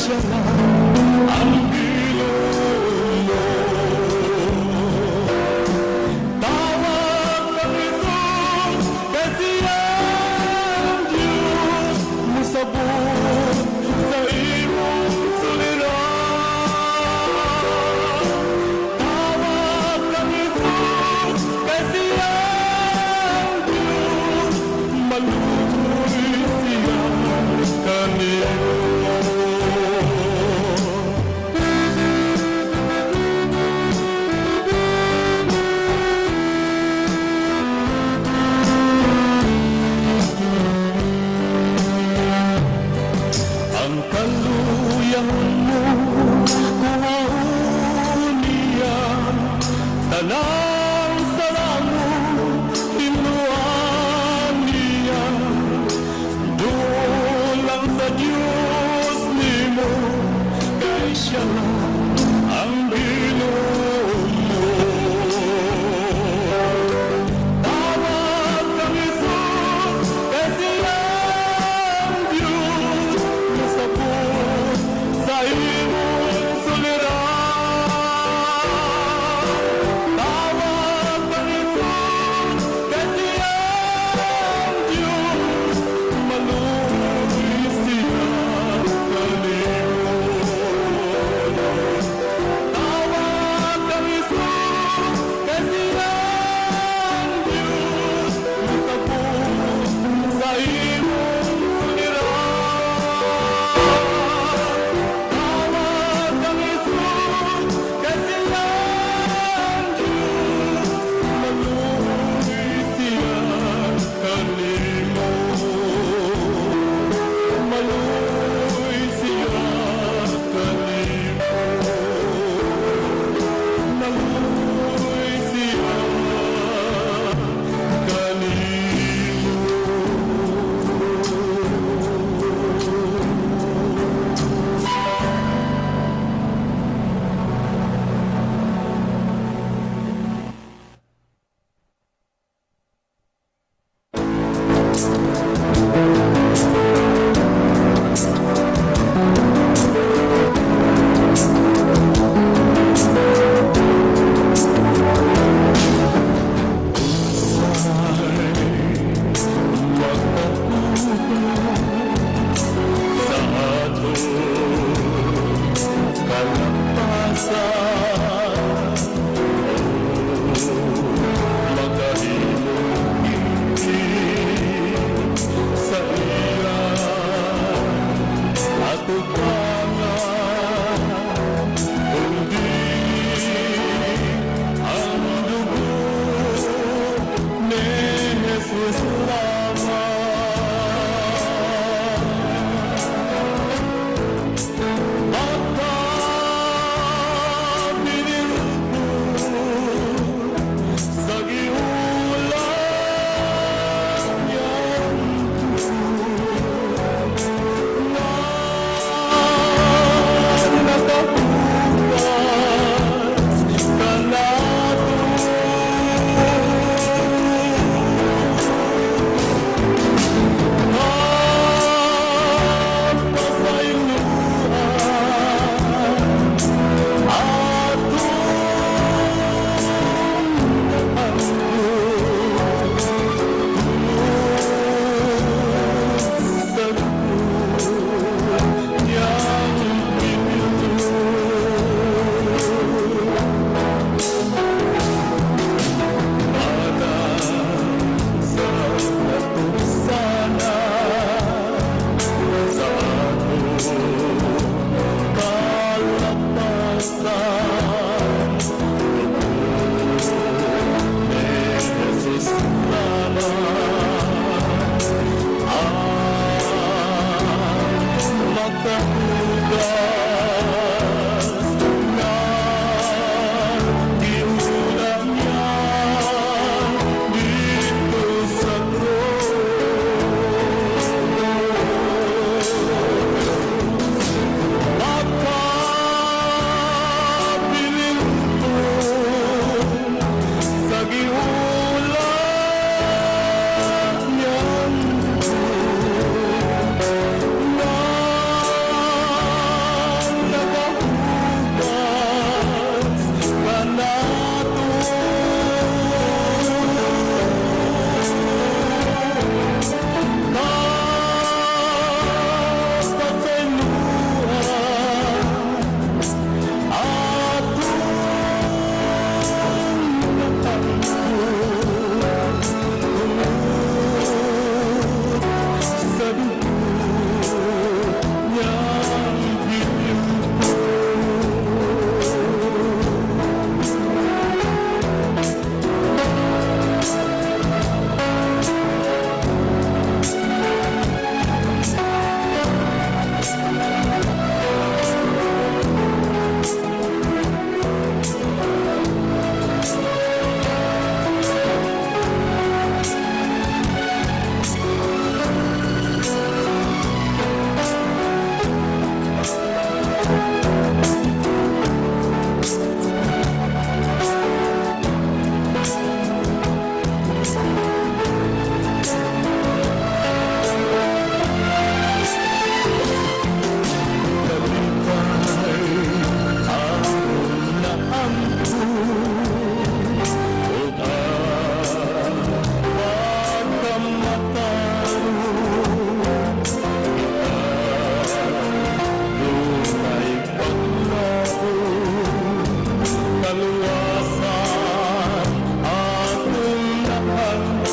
Siya lang ang Ginoo. Tawag kang Jesus, kay siya ang Diyos, musabot sa imong suliran. Tawag kang Jesus, kay siya ang Diyos, maluoy siya kanimo. Kalipay akong naangkon ug ang pagkamatarong. Dunay paglaom, kaluwasan akong naangkon.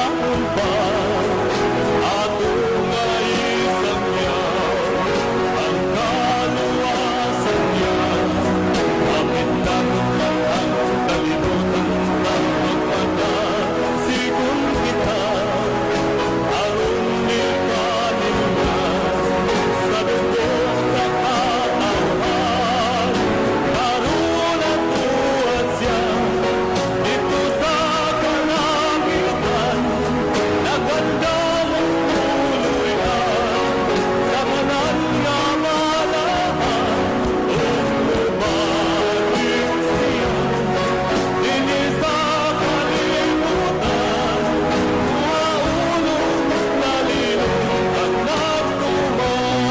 Umban ato nga isangya ang kaluwasan niya. Kapit-kapit man ang kalibutan, magpapasigon kita aron ipanin sa dugo sa katawhan. Karon atuan siya dito sa kalangitan, nagandamong tuluyan sa kanan nga balahan. Balik siya dinhi sa kalibutan, maulo nalilong ang nagtuman.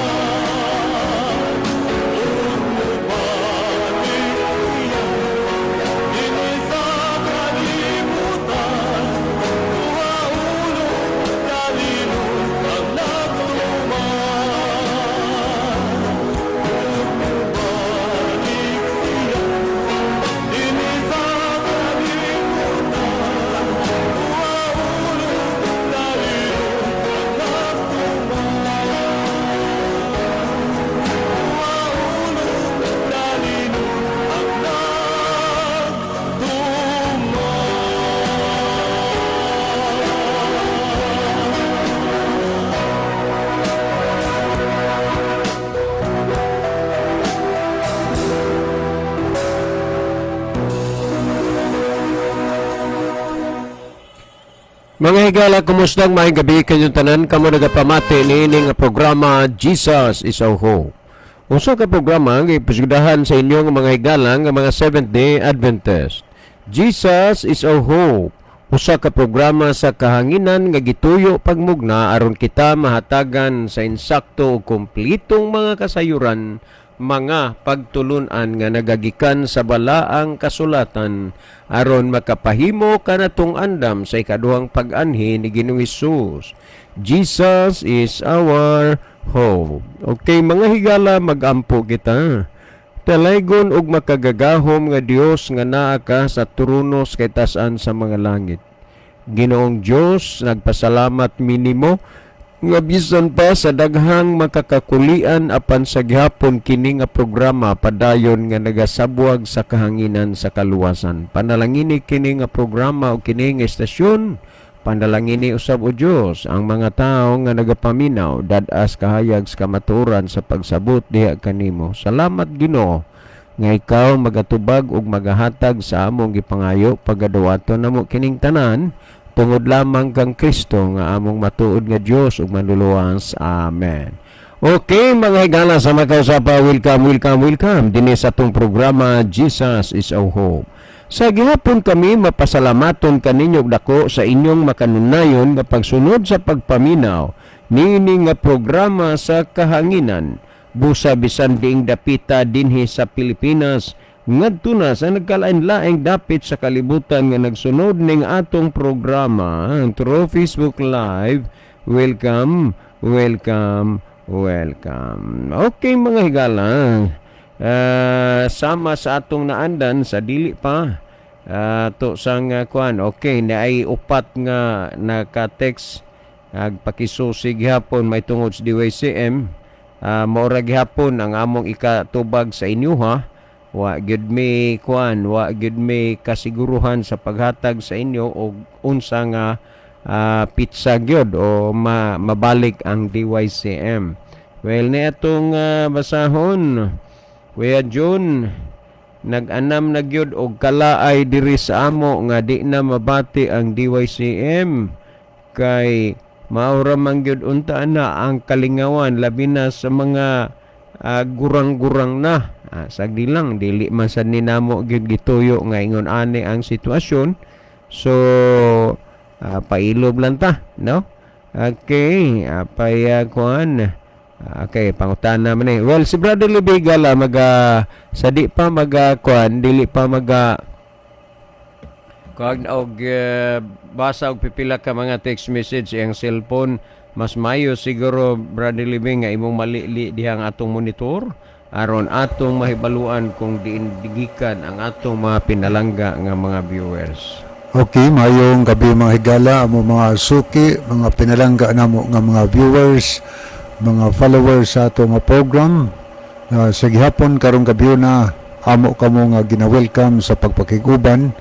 Balik siya dinhi sa kalibutan, maulo nalilong ang nagtuman. Balik siya dinhi sa kalibutan, maulo nalilong ang nagtuman. Maulo nalilong ang nagtuman. Mga higala, kumusta? Maayong gabi kanyong tanan kamo nagapamati niini nga programa, Jesus is Our Hope. Usa ka programa nga ipasugdahan sa inyong mga higala nga mga Seventh-day Adventist. Jesus is Our Hope. Usa ka programa sa kahanginan nga gituyo pagmugna aron kita mahatagan sa insakto ug kumplitong mga kasayuran, mga pagtulunan nga nagagikan sa balaang kasulatan aron makapahimo kanatong andam sa ikaduhang pag-anhi ni Ginoong Hesus. Jesus is our hope. Okay, mga higala, magampo kita. Talaygon ug makagagahom nga Dios nga naa ka sa trono sa kataas-an sa mga langit. Ginoong Dios, nagpasalamat mi nimo nga bisan pa sa daghang makakakulian, apan sa gihapon kini nga programa padayon nga nagasabwag sa kahanginan sa kaluwasan. Panalangini kini nga programa o kini nga estasyon. Panalangini usab, o Dios, ang mga tawo nga nagapaminaw, dad-as kahayag sa kamatuoran sa pagsabot diha kanimo. Salamat, Ginoo, nga ikaw magatubag ug magahatag sa among gipangayo. Pagadawaton namo kining tanan tungod lamang kang Kristo nga among matuod nga Dios ug manluluwas. Amen. Okay, mga higala sa makausapa, welcome, welcome, welcome dinhi sa atong programa, Jesus is Our Hope. Sa gihapon kami mapasalamaton kaninyo og dako sa inyong makanunayon nga pagsunod sa pagpaminaw niini nga programa sa kahanginan. Busa bisan diing dapita dinhi sa Pilipinas ngadto na sa nagkalain-laing dapit sa kalibutan nga nagsunod ning atong programa through Facebook Live. Welcome, welcome, welcome. Okay, mga higala. Sama sa atong naandan sa dili pa to sang kuan. Okay, naay upat nga naka-text ag pakisusi gihapon may tungod sa DYCM. Mao ra gihapon ang among ikatubag sa inyo ha. Wa gyud mi kuan, wa gyud mi kasiguruhan sa paghatag sa inyo og unsa nga petsa gyud o mabalik ang DYCM. Well, ni atong basahon. Kuya Jun, nag-anam na gyud og kalaay diri sa amo nga di na mabati ang DYCM kay maura man gyud unta na ang kalingawan, labi na sa mga gurang-gurang na. Sagdi lang, dili man sad ni namo gyud gituyo nga ingon ani ang sitwasyon, so pailob lang ta, no? Okay, apay kuan. Okay, pangutana man eh. Well, si Brother Libigala maga sa di pa maga kuan, dili pa maga kuan og basa og pipila ka mga text message iyang cellphone. Mas mayo siguro, Brother Libing, nga imong malili dihang atong monitor aron atong mahibaluan kung diin gikan ang atong mga pinalangga nga mga viewers. Okay, mayong gabi, mga higala, amo mga suki, mga pinalangga namo nga mga viewers, mga followers sa ato nga program. Sa gihapon karong gabi na amo kamo nga gina-welcome sa pagpakiguban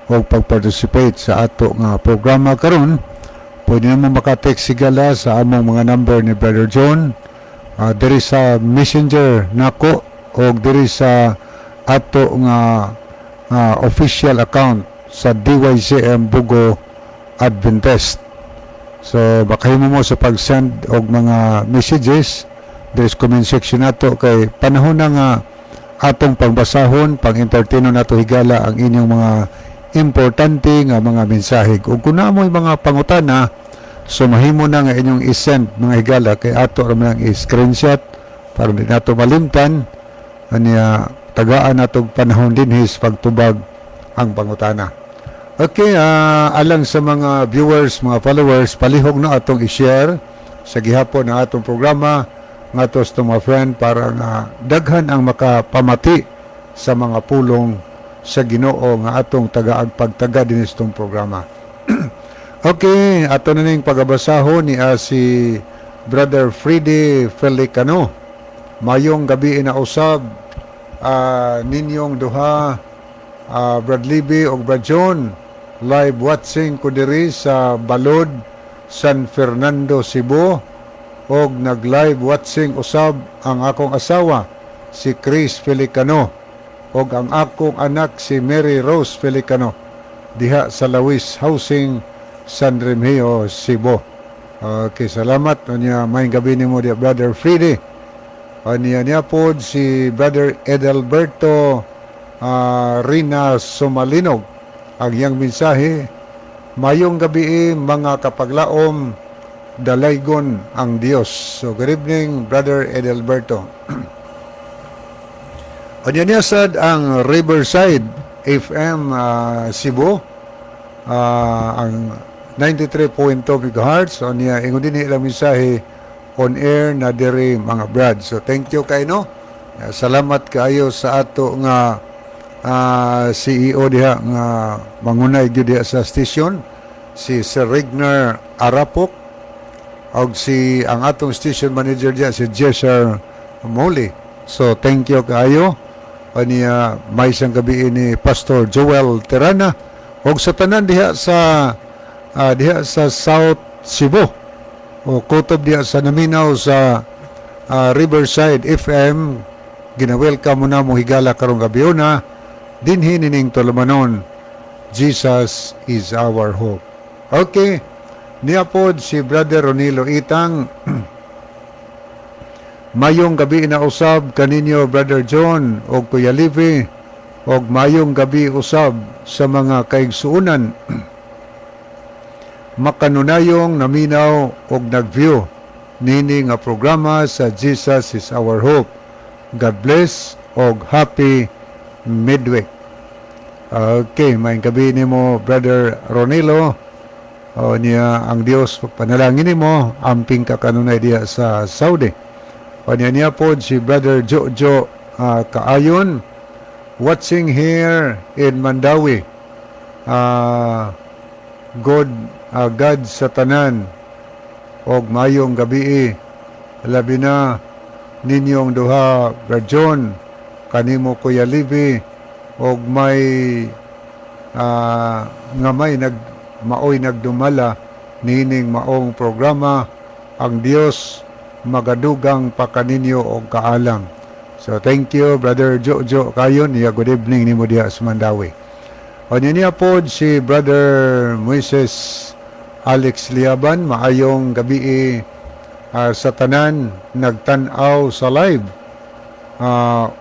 o pag-participate sa ato nga programa karon. Pwede na mo maka-text, higala, sa among mga number ni Brother John. Diri sa Messenger nako o diri sa ato nga official account sa DYCM Bugo Adventist. So makahimo mo sa pag-send og mga messages diri sa comment section nato kay panahon na nga atong pagbasahon, pang-entertainon nato, higala, ang inyong mga importante nga mga mensahe. Ug kung naa mo'y mga pangutana, so mahimo na nga inyong i-send, mga higala, kay ato ra man ang i-screenshot para di nato malimtan. Anya tagaan natong panahon dinhi sa pagtubag ang pangutana. Okay, alang sa mga viewers, mga followers, palihog na atong i-share sa gihapon ang atong programa ngadto sa mga friend para nga daghan ang makapamati sa mga pulong sa Ginoo nga atong tagaag pagtaga dinhi sa itong programa. Okay, ato na ning pagabasahon ni si Brother Freddy Felicano. Mayong gabi na usab ninyong duha, Brad Libby ug Brad John. Live watching ko diri sa Balod, San Fernando, Cebu og nag-live watching usab ang akong asawa si Chris Felicano og ang akong anak si Mary Rose Felicano diha sa Lawis Housing, San Remigio, Cebu. Okay, salamat. Unya maayong gabi nimo diha, Brother Freddy. Anya niya pod si Brother Edelberto Rina Sumalinog. Ang iyang mensahe, "Mayong gabi, mga kapaglaom, dalaygon ang Dios." So good evening, Brother Edelberto. Anya niya sad ang Riverside FM Cebu, ang 93.2 MHz. Anya ingon din ilang mensahe, "On air na diri, mga brad." So thank you kay no. Salamat kaayo sa ato nga CEO diha nga mangunay gyud diha sa station, si Sir Regner Arapok, og si ang atong station manager diha, si Jesser Moli. So thank you kaayo. Ania may isang gabi ni Pastor Joel Terana og sa tanan diha sa South Cebu o kutob diha sa naminaw sa Riverside FM. Gina-welcome mo na mo, higala, karong gabi una dinhi nining tulumanon, Jesus is Our Hope. Okay, niya pod si Brother Ronilo Itang. "Mayong gabi na usab kaninyo, Brother John og Kuya Livi, og mayong gabi usab sa mga kaigsuonan makanunayong naminaw og nag-view nini nga programa sa Jesus is Our Hope. God bless og happy midweek." Okay, maayong gabi nimo, Brother Ronilo. O niya ang Dios panalangin nimo, amping ka kanunay diha sa Saudi. O niya niya pod si Brother Jojo Kaayon, "Watching here in Mandaue. God sa tanan og mayong gabi, labi na ninyong duha, Brad John, kanimo Kuya Livi, og may nga may nag maoy nagdumala nining maong programa. Ang Dios magadugang pa kaninyo og kaalam." So thank you, Brother Jojo Kayon. Yeah, good evening nimo diha sa Mandaue. O niya pod si Brother Moises Alex Liaban, "Maayong gabi sa tanan nagtan-aw sa live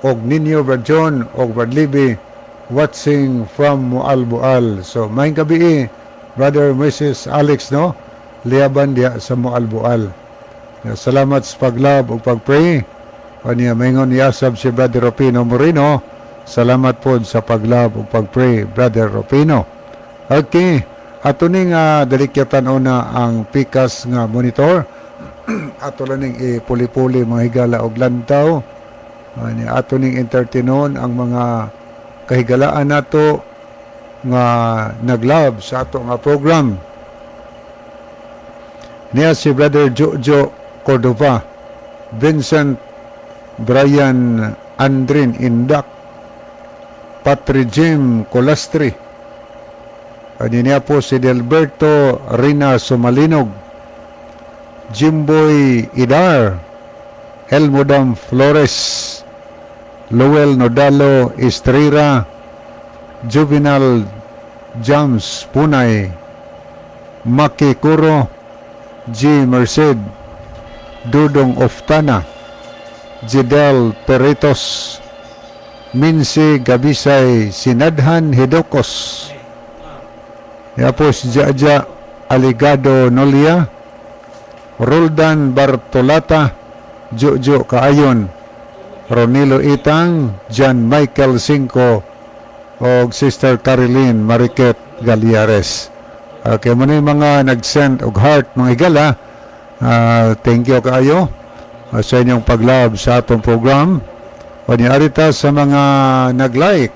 og ninyo, Brad John og Brad Libby, watching from Moalboal." So maayong gabi, Brother Moises Alex, no, Liaban diha sa Moalboal. Salamat sa pag-love ug pag-pray. Kanya maingon yasab si Brother Rupino Moreno. Salamat po sa pag-love ug pag-pray, Brother Rupino. Okay. Ato ning dalikyatan una ang pikas nga monitor. Ato lang ning ipuli-puli, mga higala, og lantaw. Ani ato ning entertainon ang mga kahigalaan nato. nga nag-love sa ato nga program. Niya si Brother Jojo Cordova, Vincent Brian Andrin Indak, Patri Jim Colastri. Ano niya po si Delberto Rina Sumalinog, Jimboy Idar, Elmodam Flores, Lowell Nodalo Estrera, Juvenal Jams Punay, Maki Kuro, G. Merced, Dudong Oftana, Jidel Peritos, Minsi Gabisay Sinadhan Hidokos, Yapos Jaja Aligado Nolia, Roldan Bartolata, Jojo Kaayon, Ronilo Itang, John Michael Cinco, og Sister Caroline Mariket Galiares. Okay, mao yung mga nag-send og heart, mga higala. Thank you kaayo sa inyong pag-love sa atong program. O niya arita sa mga nag-like.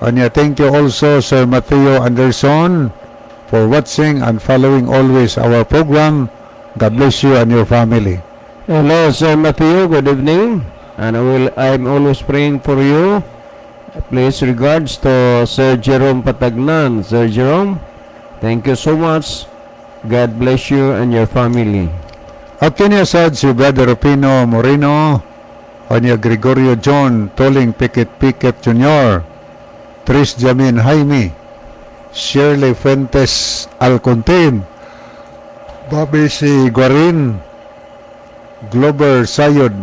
O niya, thank you also, Sir Mateo Anderson, for watching and following always our program. God bless you and your family. Hello, Sir Matthew. Good evening. And I'm always praying for you. Please regards to Sir Jerome Patagnan. Sir Jerome, thank you so much. God bless you and your family. At kini sad si Brother Rufino Moreno, anya Gregorio John Toling Pikit Pikit Jr., Tris Jamin Jaime, Shirley Fuentes Alcontin, Bobby C. Guarin, Glover Sayod,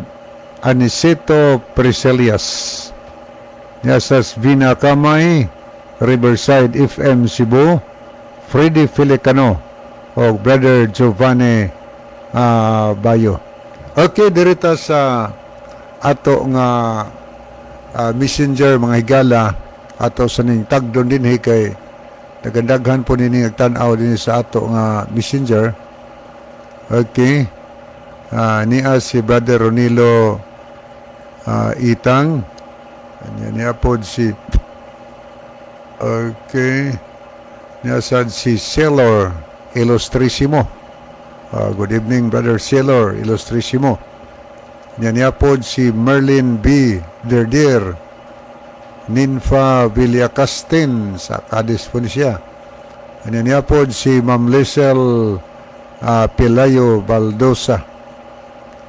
Aniceto Priscilias, Nyasas Vina Kamay, Riverside FM Cebu, Freddy Filicano, o Brother Giovanni Bayo. Okay, dirita sa ato nga messenger, mga higala, ato sa ning tagdon dinhi kay nagandaghan po nini nagtan-aw dinhi sa ato nga messenger. Okay. Niya si Brother Ronilo Itang. Anya niya pod si, okay. Niya sad si Sailor Illustrissimo. Good evening, Brother Sailor Illustrissimo. Niya niya pod si Merlin B. Derdir. Ninfa Villacastin sa Cadiz po ni siya. Anya niya pod si Ma'am Lisel Pelayo Baldosa.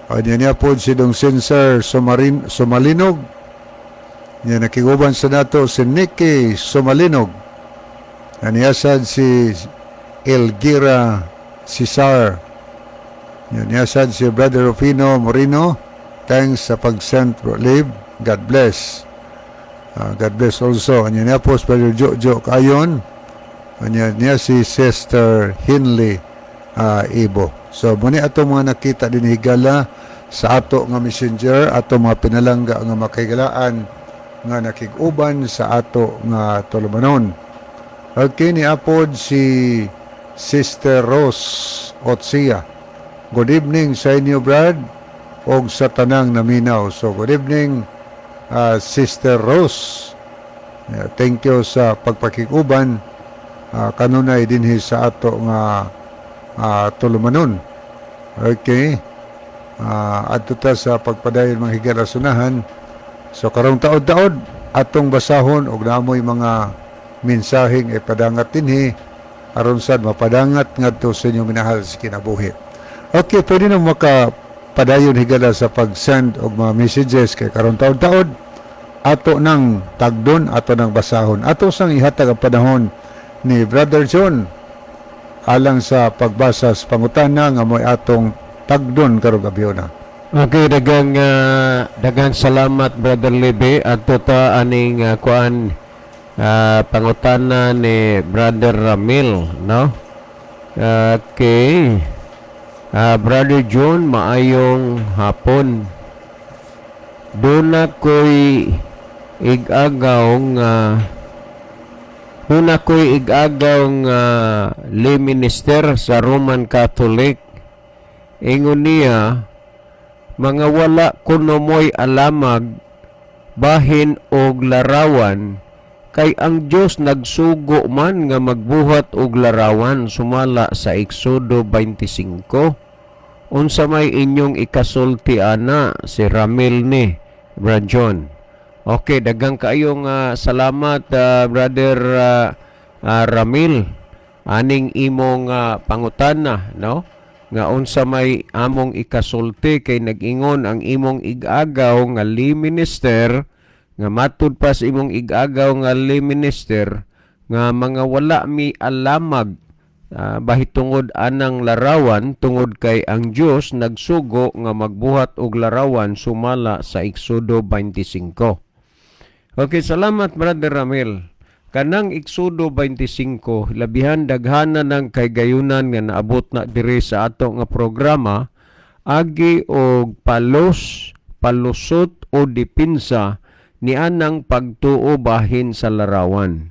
Anya niya pod si Dong Sensor Sumarin, Sumalinog. Niya nakiguban sa nato si Nicky Sumalinog. Anya sad si Elgira Cesar. Niya niya sad si Brother Rufino Moreno. Thanks sa pag-send, Bro Liv. God bless. God bless also. Anya niya po si Brother Jojo Kayon. Anya niya si Sister Hinley Ibo. So, muni ato mga nakita din higala sa ato nga messenger, ato mga pinalangga nga makahigalaan nga nakig-uban sa ato nga tulumanon. Okay, ni apod si Sister Rose Otsia. Good evening sa inyo, Brad, og sa tanang naminaw. So, good evening, Sister Rose. Yeah, thank you sa pagpakig-uban kanunay dinhi sa ato nga tulumanon. Okay. Adto ta sa pagpadayon, mga higala, sunahan. So karong taod-taod atong basahon og namoy mga mensaheng ipadangat dinhi aron sad mapadangat ngadto sa inyong minahal sa kinabuhi. Okay, pwede na maka padayon, higala, sa pag-send og mga messages kay karon taod-taod ato nang tagdon, ato nang basahon. Ato sang ihatag ang panahon ni Brother John alang sa pagbasa sa pangutana nga mo'y atong tagdon karong gabiuna. Okay, daghang salamat, Brother Libe. Adto ta aning kuan pangutana ni Brother Ramil, no? Okay. Brother John, maayong hapon. Duna ko'y igagaw nga lay minister sa Roman Catholic. Ingon niya, mga wala kuno mo'y alamag bahin og larawan. Kay ang Dios nagsugo man nga magbuhat og larawan sumala sa Exodo 25. Unsa may inyong ikasulti ana? Si Ramil ni, Brad John. Okay, daghang kaayong salamat, Brother Ramil, aning imong pangutana, no, nga unsa may among ikasulti kay nag-ingon ang imong igagaw nga lay minister, nga matud pa sa imong igagaw nga lay minister nga mga wala mi alamag bahitungod anang larawan, tungod kay ang Dios nagsugo nga magbuhat og larawan sumala sa Exodo 25. Okay, salamat, Brother Ramil. Kanang Exodo 25, labihan daghana ng kaygayunan nga naabot na diri sa ato nga programa agi og palos, palusot o dipinsa ni anang pagtuo bahin sa larawan.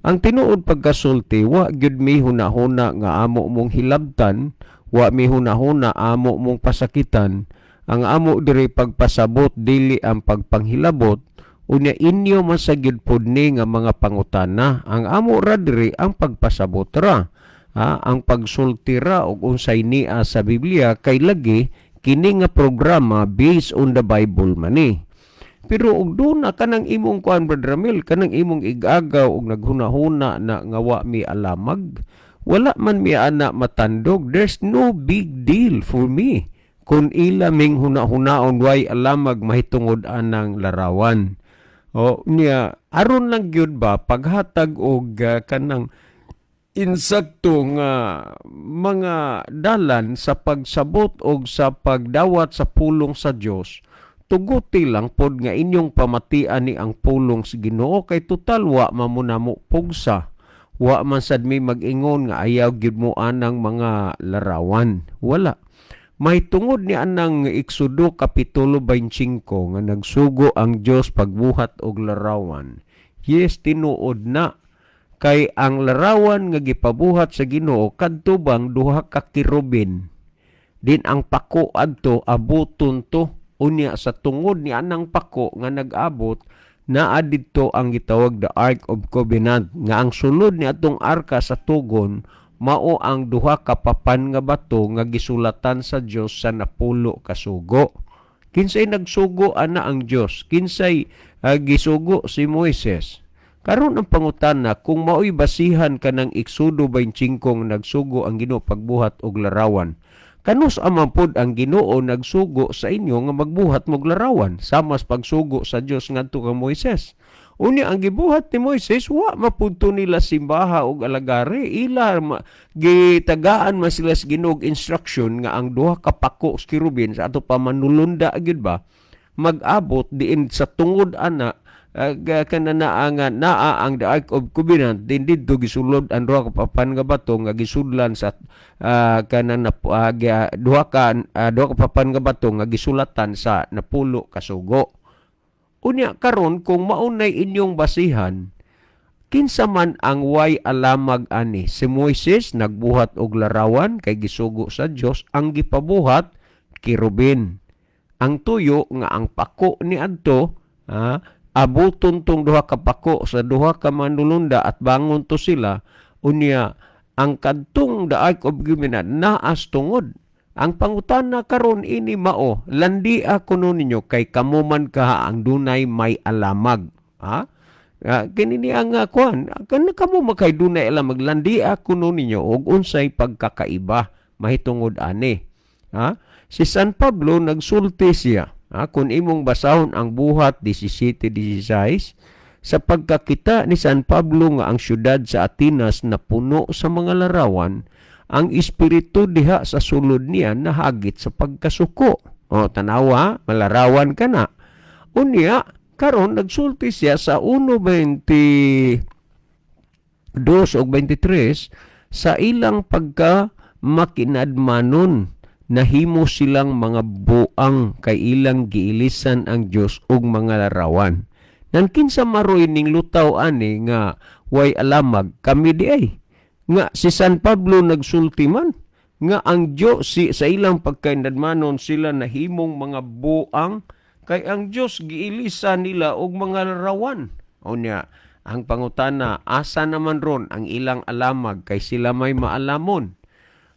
Ang tinuod pagkasulti, wa gyud mi hunahuna nga amo mong hilabtan, wa mi hunahuna amo mong pasakitan. Ang amo diri pagpasabot, dili ang pagpanghilabot. Unya inyo man sa gyud pod ni nga mga pangutana. Ang amo ra diri ang pagpasabot ra. Ha, ang pagsulti ra og unsay nia sa Biblia, kay lagi kini nga programa based on the Bible man ni. Pero og duna kanang imong kuan, Brad Ramil, kanang imong igagaw og naghunahuna na nga wa mi alamag, wala man mi ana matandog. There's no big deal for me kung ila ming hunahunaon way alamag mahitungod anang larawan. O niya aron lang gyud ba paghatag og kanang insakto nga mga dalan sa pagsabot og sa pagdawat sa pulong sa Dios, tuguti lang pod nga inyong pamatian ni ang pulong sa Ginoo, kay total wa man mo namo pugsa. Wa man sad mi mag-ingon nga ayaw gyud mo anang mga larawan. Wala. May tungod ni anang Exodo kapitulo 25 nga nagsugo ang Dios pagbuhat og larawan. Yes, tinuod na, kay ang larawan nga gipabuhat sa Ginoo kadto bang duha ka kerubin din, ang pako adto abuton to. Unya sa tungod ni anang pako nga nag-abot, naa didto ang gitawag the Ark of Covenant, nga ang sulod ni atong arka sa tugon mao ang duha ka papan nga bato nga gisulatan sa Dios sa 10 ka sugo. Kinsay nagsugo ana? Ang Dios. Kinsay gisugo? Si Moises. Karon ang pangutana, kung maoy basihan kanang Exodo 25 nga nagsugo ang Ginoo pagbuhat og larawan, kanus man pod ang Ginoo nagsugo sa inyo nga magbuhat mog larawan samas pagsugo sa Dios ngadto kang Moises? Unya ang gibuhat ni Moises, wa mapudto nila simbaha og alagare. Ila gitagaan man sila sa Ginoo og instruction nga ang duha ka pako sa kerubin sa ato pa manulunda gyud ba mag-abot diin sa tungod ana kana nga naa ang the Ark of Covenant din. Didto gisulod ang duha ka papan nga bato nga gisudlan sa kana na duha ka papan nga bato nga gisulatan sa 10 ka sugo. Unya karon, kung maunay inyong basihan, kinsa man ang way alamag ani? Si Moises nagbuhat og larawan kay gisugo sa Dios. Ang gipabuhat, kerubin. Ang tuyo nga ang pako ni adto, abuton tong duha ka pako sa duha ka manulunda at bangon to sila. Unya ang kadtong the Ark of Covenant naas tungod. Ang pangutana karon ini mao, landia kuno ninyo kay kamo man kaha ang dunay may alamag, ha? Kini ni ang kuan kan kamo makay dunay alamag, landia kuno ninyo og unsay pagkakaiba mahitungod ani, ha? Si San Pablo nagsulti siya, ha? Kung imong basahon ang Buhat 17:16, sa pagkakita ni San Pablo nga ang syudad sa Atenas na puno sa mga larawan, ang espiritu diha sa sulod niya nahagit sa pagkasuko. O tanawa, malarawan ka na. Unya karon nagsulti siya sa 1:22 ug 23, sa ilang pagka makinadmanon nahimo silang mga buang kay ilang giilisan ang Dios og mga larawan. Nan kinsa maroy ning lutaw ani nga way alamag? Kami di ay. Nga si San Pablo nagsulti man nga ang Dios si, sa ilang pagkainadmanon sila nahimong mga buang kay ang Dios giilisan nila og mga larawan. Unya, Ang pangutana, asa naman ron ang ilang alamag kay sila may maalamon?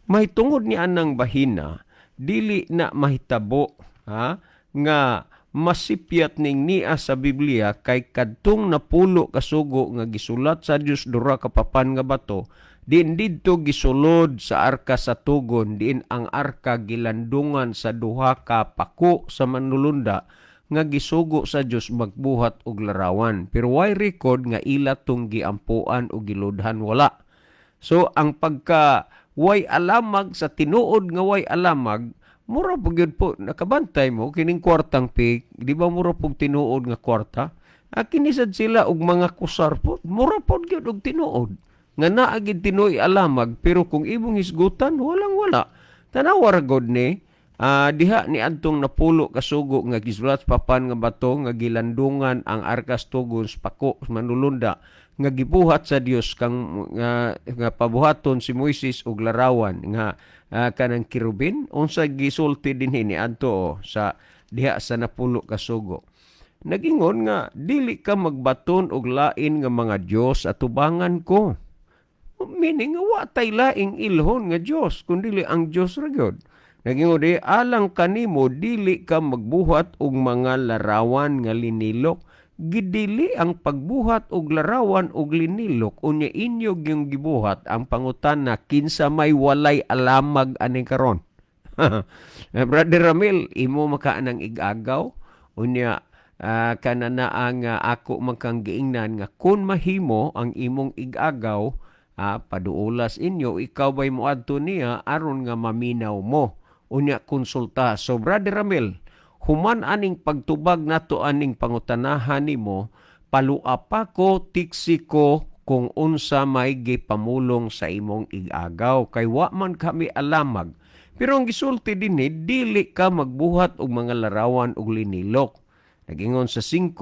May tungod ni anang bahina, dili na mahitabo, ha, nga masipyat ning nia sa Biblia kay kadtong 10 ka sugo nga gisulat sa Dios dura ka papan nga bato, diin didto gisulod sa arka sa tugon, diin ang arka gilandungan sa duha ka pako sa manulunda nga gisugo sa Dios magbuhat og larawan. Pero way record nga ila tong giampuan o giludhan, wala. So ang pagka way alamag sa tinuod nga way alamag, mura po gyud po nakabantay mo kining kwartang pig, di ba mura pug tinuod nga kwarta? Ah, kini sad sila og mga kusar po, mura pod gyud og tinuod. Nga naa gid tinuoy alamag, pero kung imong hisgutan, walang wala. Tanawa ra gud ni diha ni adtong 10 ka sugo nga gisulat sa papan nga bato nga gilandungan ang arkas tugon sa pako manulunda nga gibuhat sa Dios kang nga pabuhaton si Moises og larawan nga kanang kerubin. Unsa gisulti dinhi ni adto, oh, sa diha sa 10 ka sugo? Nagingon nga dili ka magbaton og lain nga mga Dios atubangan ko, meaning nga wa tay laing ilhon nga Dios kundi ang Dios ra gyud. Nagingon di alang kanimo, dili ka magbuhat og mga larawan nga linilok. Gidili ang pagbuhat og larawan og linilok, unya inyo gyung gibuhat. Ang pangutana, kinsa may walay alamag ani karon? Brother Ramil, imo maka nang igagaw, unya kanana ang ako man kang giingnan nga kung mahimo ang imong igagaw, paduolas inyo, ikaw ba'y moadto niya aron nga maminaw mo, unya konsulta. So Brother Ramil, human aning pagtubag nato aning pangutanahan nimo, palua pa ko, tiksi ko kung unsa may gipamulong sa imong igagaw kay wa man kami alamag. Pero ang gisulti dinhi, dili ka magbuhat og mga larawan og linilok. Nagingon sa 5,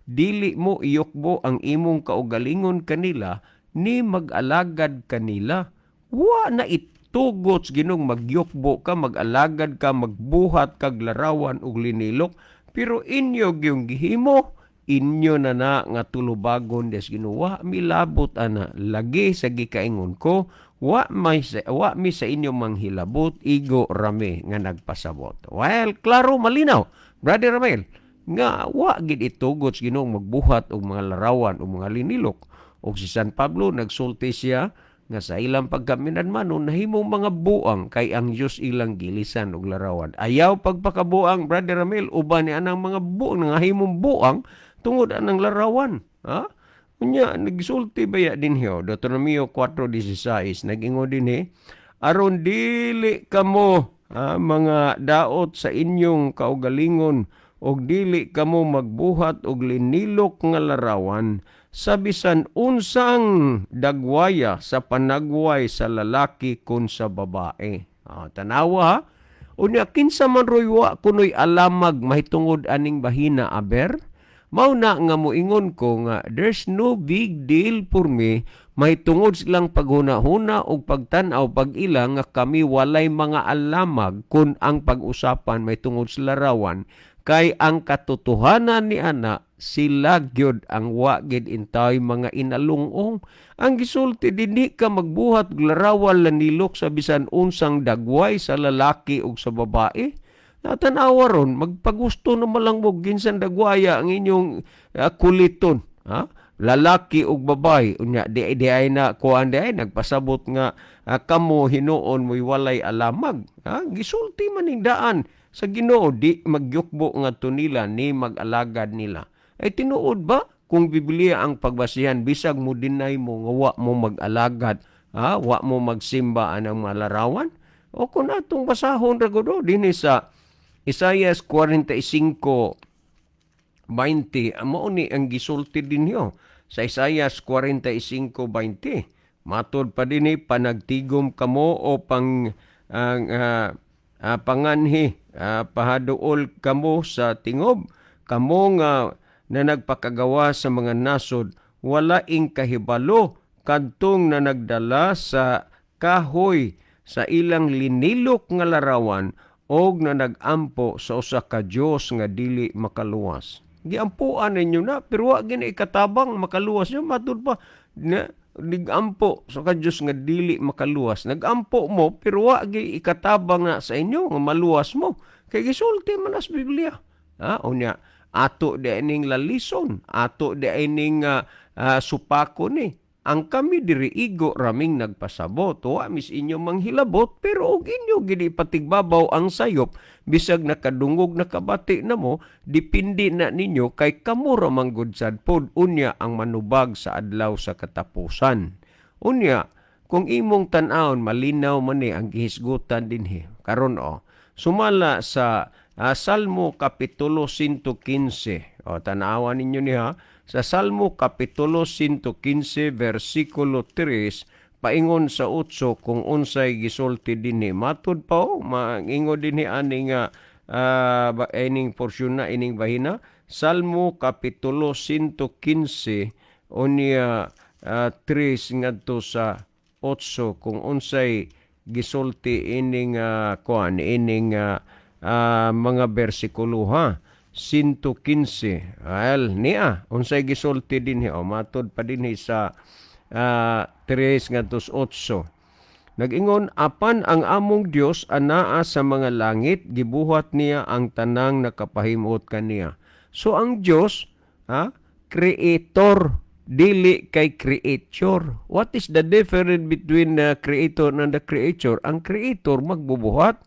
dili mo iyukbo ang imong kaugalingon kanila ni mag-alagad kanila. Wa na itugot sa Ginoo magyukbo ka, mag-alagad ka, magbuhat kag larawan og linilok, pero inyo gyung gihimo, inyo na na nga tulubagon des Ginoo. Wa milabot ana lagi sa gikaingon ko, wa mi sa inyo manghilabot, igo rami nga nagpasabot. Well, klaro, malinaw, Brother Ramel, nga wa gid itugot sa Ginoo magbuhat og mga larawan o mga linilok. Og si San Pablo nagsulti siya nga sa ilang pagkaminadmanon nahimong mga buang kay ang Dios ilang gilisan og larawan. Ayaw pagpakabuang, Brother Ramil, uban ni anang mga buang nga himong buang tungod anang larawan. Ha? Unya nagsulti baya dinhi, oh, Deuteronomio 4:16, nag-ingon dinhi, aron dili kamo mga daot sa inyong kaugalingon og dili kamo magbuhat og linilok nga larawan sa bisan unsang dagwaya sa panagway sa lalaki kun sa babae. Tanawa ha. Unya kinsa man roy wa kunoy alamag mahitungod aning bahina, aber? Mao na nga moingon ko nga there's no big deal for me mahitungod silang paghuna-huna og pagtan-aw pag-ila nga kami walay mga alamag kun ang pag-usapan mahitungod sa larawan, kay ang katotohanan ni ana, sila gyud ang wa gid intaway mga inalungong. Ang gisulti, dinhi ka magbuhat og larawan lanilok sa bisan unsang dagway sa lalaki ug sa babae. Natanawa ron, magpagusto na malang mo ginsan dagwaya ang inyong kuliton, ha? Lalaki ug babae. Unya di ay na kuan, di ay nagpasabot nga kamo hinuon mo'y walay alamag, ha? Gisulti man ning daan sa Ginoo, di magyukbo ngadto nila ni mag-alagad nila. Ay tinuod ba kung Biblia ang pagbasihan, bisag mo deny mo nga wa mo mag-alagad, ha, wa mo magsimba anang mga larawan? O kung atong basahon ra gud, oh, dinhi sa Isaias 45:20, mao ni ang gisulti dinyo sa Isaias 45:20. Matod pa dinhi, panagtigom kamo o pang ang panganhi, pahaduol kamo sa tingob, kamo nga na nagpakagawa sa mga nasod, wala ing kahibalo kadtong na nagdala sa kahoy sa ilang linilok nga larawan og na nagampo sa usa ka Dios nga dili makaluwas. Giampuan ninyo na pero wa gini ikatabang makaluwas nyo. Matud pa na nigampo sa ka Dios nga dili makaluwas. Nagampo mo pero wa gi ikatabang na sa inyo nga maluwas mo. Kay gisulti man as Biblia. Ha, unya ato di ining lalison, ato di ining supako ni. Ang kami diri igo raming nagpasabot, wa mis inyo manghilabot, pero og inyo gini patigbabaw ang sayop, bisag nakadungog nakabati na mo, dipindi na ninyo kay kamo ra man gud sad pod unya ang manubag sa adlaw sa katapusan. Unya, kung imong tan-awon, malinaw man ni ang gihisgutan dinhi. Karon o, sumala sa Salmo Kapitulo 115. O, tanawan ninyo niya sa Salmo Kapitulo 115 versikulo 3 paingon sa 8 kung unsay gisulti dinhi. Matud pa o, maingon dinhi ani nga ining porsyon na ining bahina. Salmo Kapitulo 115 unya 3 ngadto sa 8 kung unsay gisulti ining kuan ining mga bersikulo ha. 115 al niya unsay gisulti dinhi o, matud pa dinhi sa 3 ngadto sa 8. Nag-ingon, "Apan ang among Dios anaa sa mga langit, gibuhat niya ang tanang nakapahimuot kaniya." So ang Dios, ha, creator, dili kay creature. What is the difference between the creator and the creature? Ang creator magbubuhat,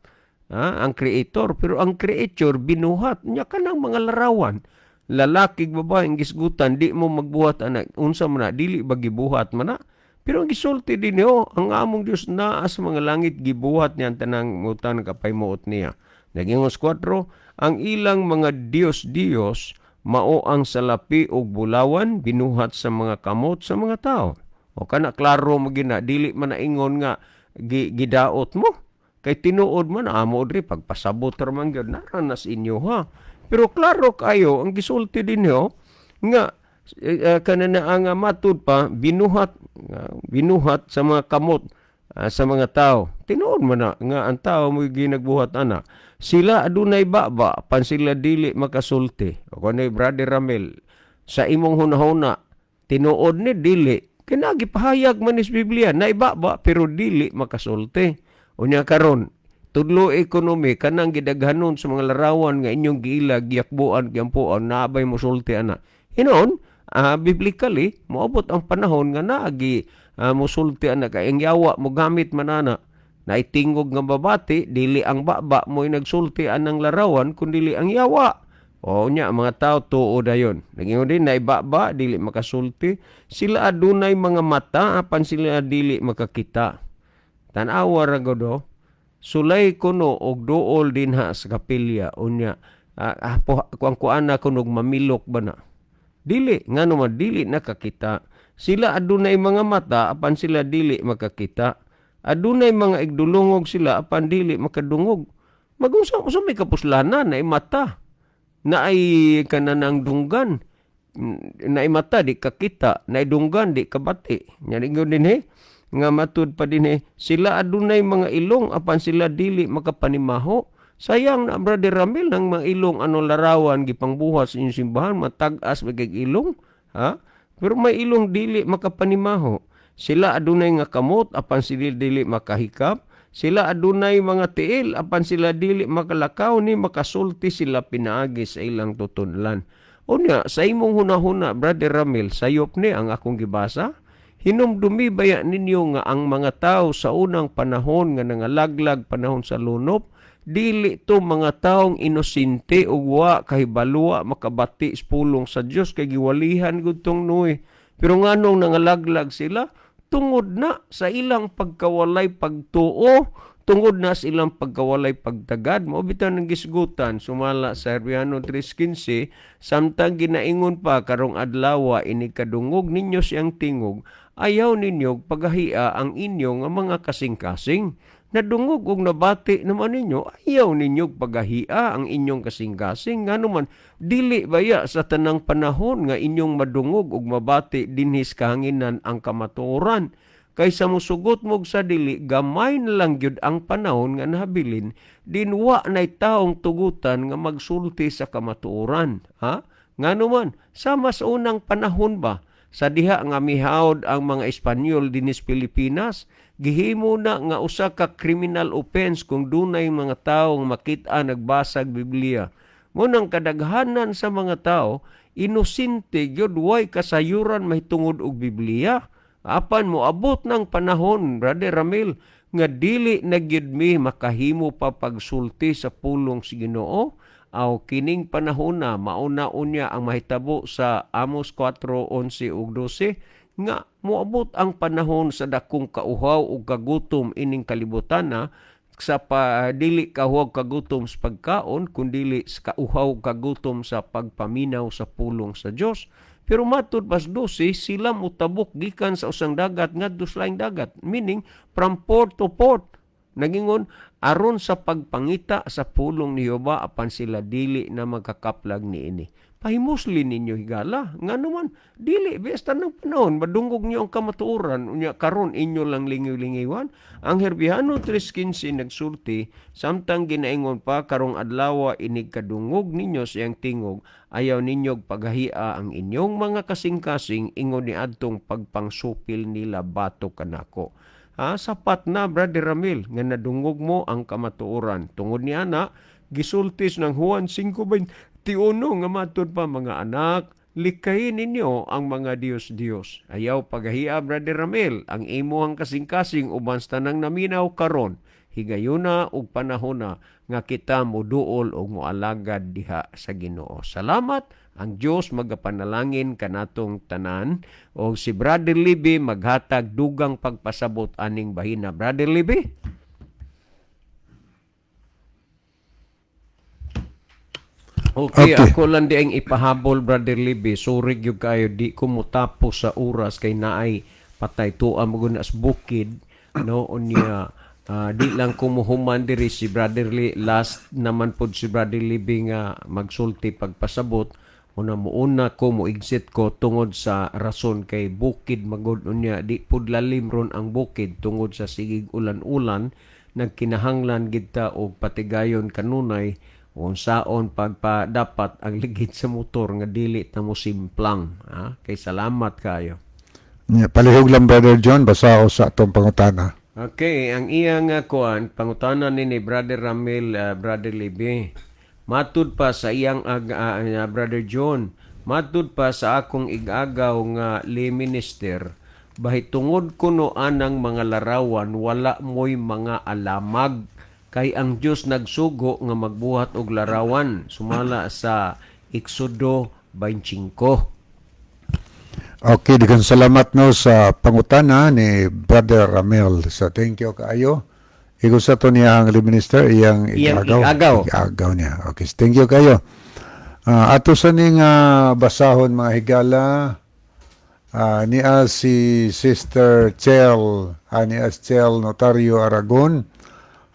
ha, ang creator, pero ang creature binuhat nya kanang mga larawan. Lalaki, babae, ang gisgutan, di mo magbuhat anak. Unsa man na, dili ba gibuhat man na? Pero ang gisulti din niyo, ang among Dios naa sa mga langit, gibuhat niya ang tanang mutan kapahimuot niya. Nag-ingon sa 4, "Ang ilang mga Diyos-Diyos mao ang salapi ug bulawan, binuhat sa mga kamot sa mga tao." O kana klaro mo gina, dili man naingon nga gidaot mo. Kay tinuod man amo diri pagpasabot ra man gyud naranas inyo ha. Pero klaro kayo ang gisulti dinyo nga kanana ang matud pa binuhat nga, binuhat sa mga kamot sa mga tao. Tinuod man na nga ang tao mo ginagbuhat ana. Sila adunay baba pan sila dili makasulti. O kanay Brother Ramel, sa imong hunahuna, tinuod ni dili? Kinagi pahayag man is Biblia na ibaba pero dili makasulti. Unya karon tudlo ekonomi kanang gidaghanon sa mga larawan nga inyong giila, giyakbuan, giyampuan, naabay mo sulti ana? Hinon, biblically moabot ang panahon nga naagi musulti ana kay ang yawa mo gamit man ana. Naitingog nga babati, dili ang baba mo nagsulti anang larawan kun dili ang yawa. O nya mga tao tuo dayon. Nagingon din na ibaba dili makasulti. Sila adunay mga mata apan sila dili makakita. Tan-awa ra gud. Sulay kuno og duol dinha sa kapilya unya kuang kuana kuno og mamilok ba na. Dili ngano man dili nakakita. Sila adunay mga mata apan sila dili makakita. Adunay mga igdulungog sila apan dili makadungog. Magunsa usa may kapuslanan na mata na ay kananang dunggan, na mata di kakita, na dunggan di kabati. Nya ingon dinhi nga matud pa dinhi, sila adunay mga ilong apan sila dili makapanimaho. Sayang na, Brother Ramil, ng mga ilong ano larawan gipangbuhat sa inyong simbahan, matag-as magig ilong, ha? Pero may ilong dili makapanimaho. Sila adunay nga kamot apan sila dili makahikap. Sila adunay mga tiil apan sila dili makalakaw ni makasulti sila pinaagi sa ilang tutudlan. Unya, sa imong hunahuna, Brother Ramil, sayop ni ang akong gibasa? Hinumdumi baya ninyo nga ang mga tao sa unang panahon nga nangalaglag panahon sa lunop, dili to mga taong inosente ug wa kahibalo makabati sa pulong sa Dios kay giwalihan gud tong Noe. Pero nganong nangalaglag sila? Tungod na sa ilang pagkawalay pagtuo, tungod na sa ilang pagkawalay pagtagad. Mao bitaw nang gisgutan sumala sa Hebreo 3:15, "Samtang ginaingon pa karong adlaw, inig kadungog ninyo siyang tingog, ayaw ninyo pagahia ang inyong nga mga kasing-kasing." Nadungog og nabati naman ninyo, ayaw ninyo pagahia ang inyong kasing-kasing. Ngano man, dili baya sa tanang panahon nga inyong madungog og mabati dinhi sa kahanginan ang kamatuoran. Kaysa musugot mo sa dili, gamay na lang gyud ang panahon nga nahabilin, dinwa nay taong tugutan nga magsulti sa kamatuoran. Ha? Ngano man, sa mas unang panahon ba, sa diha nga mihawd ang mga Espanyol dinis Pilipinas, gihimo na nga usa ka criminal offense kung dunay mga tawo nga makita nagbasag Biblia. Mao nang kadaghanan sa mga tao inosente gyud, way kasayuran mahitungod og Biblia. Apan moabot ng panahon, Brother Ramil, nga dili na gyud mi makahimo pa pagsulti sa pulong sa Ginoo. Aw kining panahon na mauna unya ang mahitabo sa Amos 4:11 ug 12 nga moabot ang panahon sa dakong kauhaw ug kagutom ining kalibutan na sa pa, dili kauhaw kagutom sa pagkaon, kundili sa kauhaw kagutom sa pagpaminaw sa pulong sa Dios. Pero matud pas 12, sila motabok gikan sa usang dagat ngadto sa laing dagat, meaning from port to port. Nagingon aron sa pagpangita sa pulong ni Jehova, apan sila dili na magkakaplag niini. Pahimusli ninyo, higala. Ngano man, dili basta ng panahon madungog niyo ang kamatuoran, unya karon inyo lang lingiw-lingiwan. Ang Herbihano 3:15 nagsulti, samtang ginaingon pa karong adlaw, inig kadungog ninyo sa iyang tingog, ayaw ninyo paghahia ang inyong mga kasing-kasing ingon ni adtong pagpangsupil nila batok kanako. Ha, sapat na, Brother Ramil, nga nadungog mo ang kamatuoran. Tungod ni ana, gisultis ng Juan 5:21 nga matud pa, mga anak, likayin ninyo ang mga Diyos-Diyos. Ayaw pagahia, Brother Ramil, ang imuhang kasing-kasing uban sa tanang naminaw karon. Higayuna ug panahona nga kita moduol og moalagad diha sa Ginoo. Salamat. Ang Dios magapanalangin kanatong tanan o si Brother Libby maghatag dugang pagpasabot aning bahina. Brother Libby? Okay, Okay. ako lang di ang ipahabol, Brother Libby. Sorry gyud kayo, di ko motapos sa oras kay naay patay tuwa mo gud as bukid, no? Unya di lang ko muhuman diri si Brother Lee. Last naman pod si Brother Libby nga magsulti pagpasabot. Una muuna ko, mo exit ko tungod sa rason kay bukid magod, unya di pud lalim ron ang bukid tungod sa sigig ulan-ulan. Nagkinahanglan gid ta og patigayon kanunay unsaon pagpa dapat ang ligid sa motor nga dili ta mo simplang, ha? Kay salamat kayo. Yeah, palihog lang, Brother John, basa ako sa atong pangutana. Okay, ang iyang kuan pangutana ni Brother Ramil, Brother Libby. Matud pa sa iyang Brother John, matud pa sa akong igagaw nga lay minister, bahitungod kuno anang mga larawan wala mo'y mga alamag kay ang Dios nagsugo nga magbuhat og larawan sumala sa Exodo 25. Okay, daghang salamat no sa pangutana ni Brother Ramel. So thank you kaayo. Igo sa to niya ang lay minister iyang Iyang igagaw. igagaw. Igagaw niya. Okay, thank you kayo. Ato sa ning basahon, mga higala, niya si Sister Chel, niya si Chel Notario Aragon.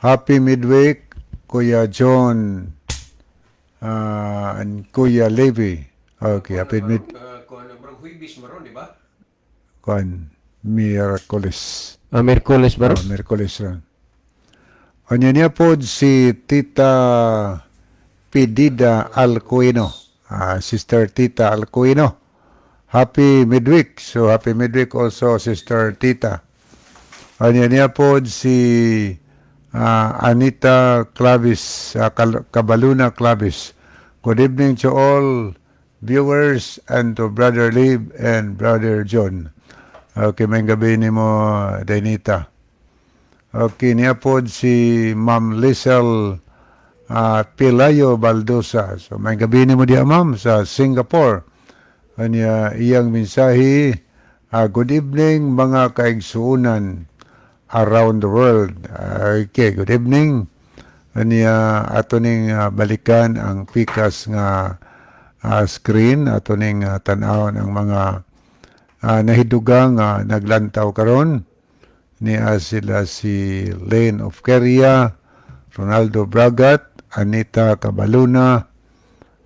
Happy midweek, Kuya John and Kuya Levi. Okay, happy mid Huwebes maron, di ba? kuan Miyerkules. Ah, Miyerkules ba? Oh, Miyerkules ron. Unya niya po si Tita Pidida Alcuino. Sister Tita Alcuino. Happy midweek. So happy midweek also, Sister Tita. Unya niya po si Anita Clavis, Cabaluna Clavis. Good evening to all viewers and to Brother Lib and Brother John. Okay, maayong gabii nimo, Danita. Okay, niya po si Ma'am Liesel Pilayo Baldosa. So, maayong gabii nimo diya, ma'am, sa Singapore. Anya, iyang mensahe, good evening mga kaigsuunan around the world. Okay, good evening. Anya, ato ning balikan ang pikas nga screen, ato ning tan-awon ang mga nahidugang naglantaw karon. Niya sila si Lane of Keria, Ronaldo Bragat, Anita Cabaluna,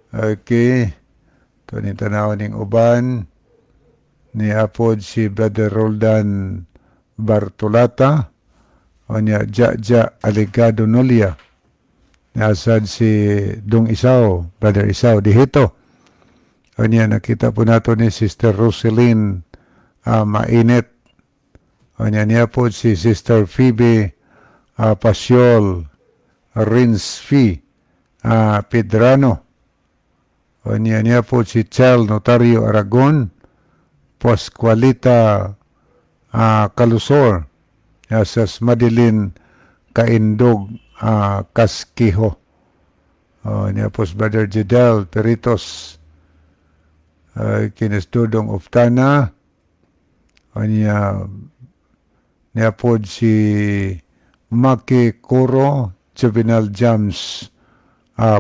okay, ito ni tanaw ning uban, niya pod si Brother Roldan Bartolata, o niya Ja Ja Aligado Nolia, niya sad si Dong Isao, Brother Isao Dihito. Unya nakita po nato ni Sister Roseline Mainit. Unya niya po si Sister Phoebe Pasiol Rinsfi Pedrano. Unya niya po si Chel Notario Aragon, Pascualita Kalusor, Yasas Madeline Kaindog Kaskiho. Oh, niya po si Brother Jidel Peritos, Kines Dudong Oftana, niya niya po si Maki Kuro, Juvenal Jams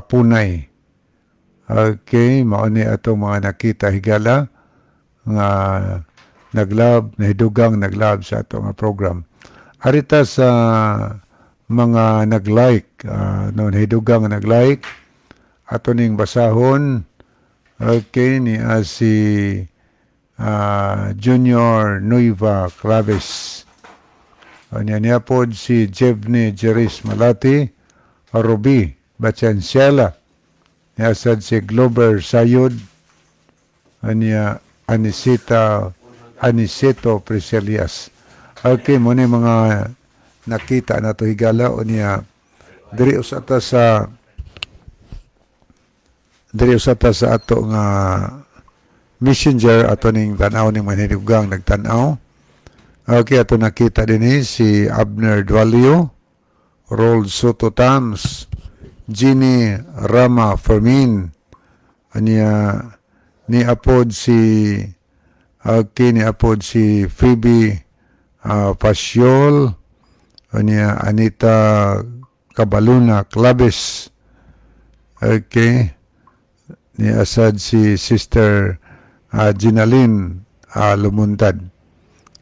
Punay. Okay, mao ni atong mga nakita, higala, nga naglove, nahidugang naglove sa atong nga program. Arita sa mga nag-like, no, nahidugang nga nag-like, ato ning basahon. Okay, ni si Junior Nueva Claves. Niya niya po si Jevne Jeris Malati, Ruby Bachancela, niya sad si Glover Sayod, niya Anisita Aniceto Priscilias. Okay, mo ni mga nakita na to, higala. O niya diri usa ta sa ato nga messenger, ato ning tan-aw ning manhinugang nagtan-aw. Okay, ato nakita dinhi si Abner Dualio, Rold Soto Tams, Ginny Rama Fermin, anya ni apod si, okay, ni apod si Phoebe Pasiol, anya Anita Cabaluna Claves. Okay, ni asad si Sister Ginaline Lumuntad.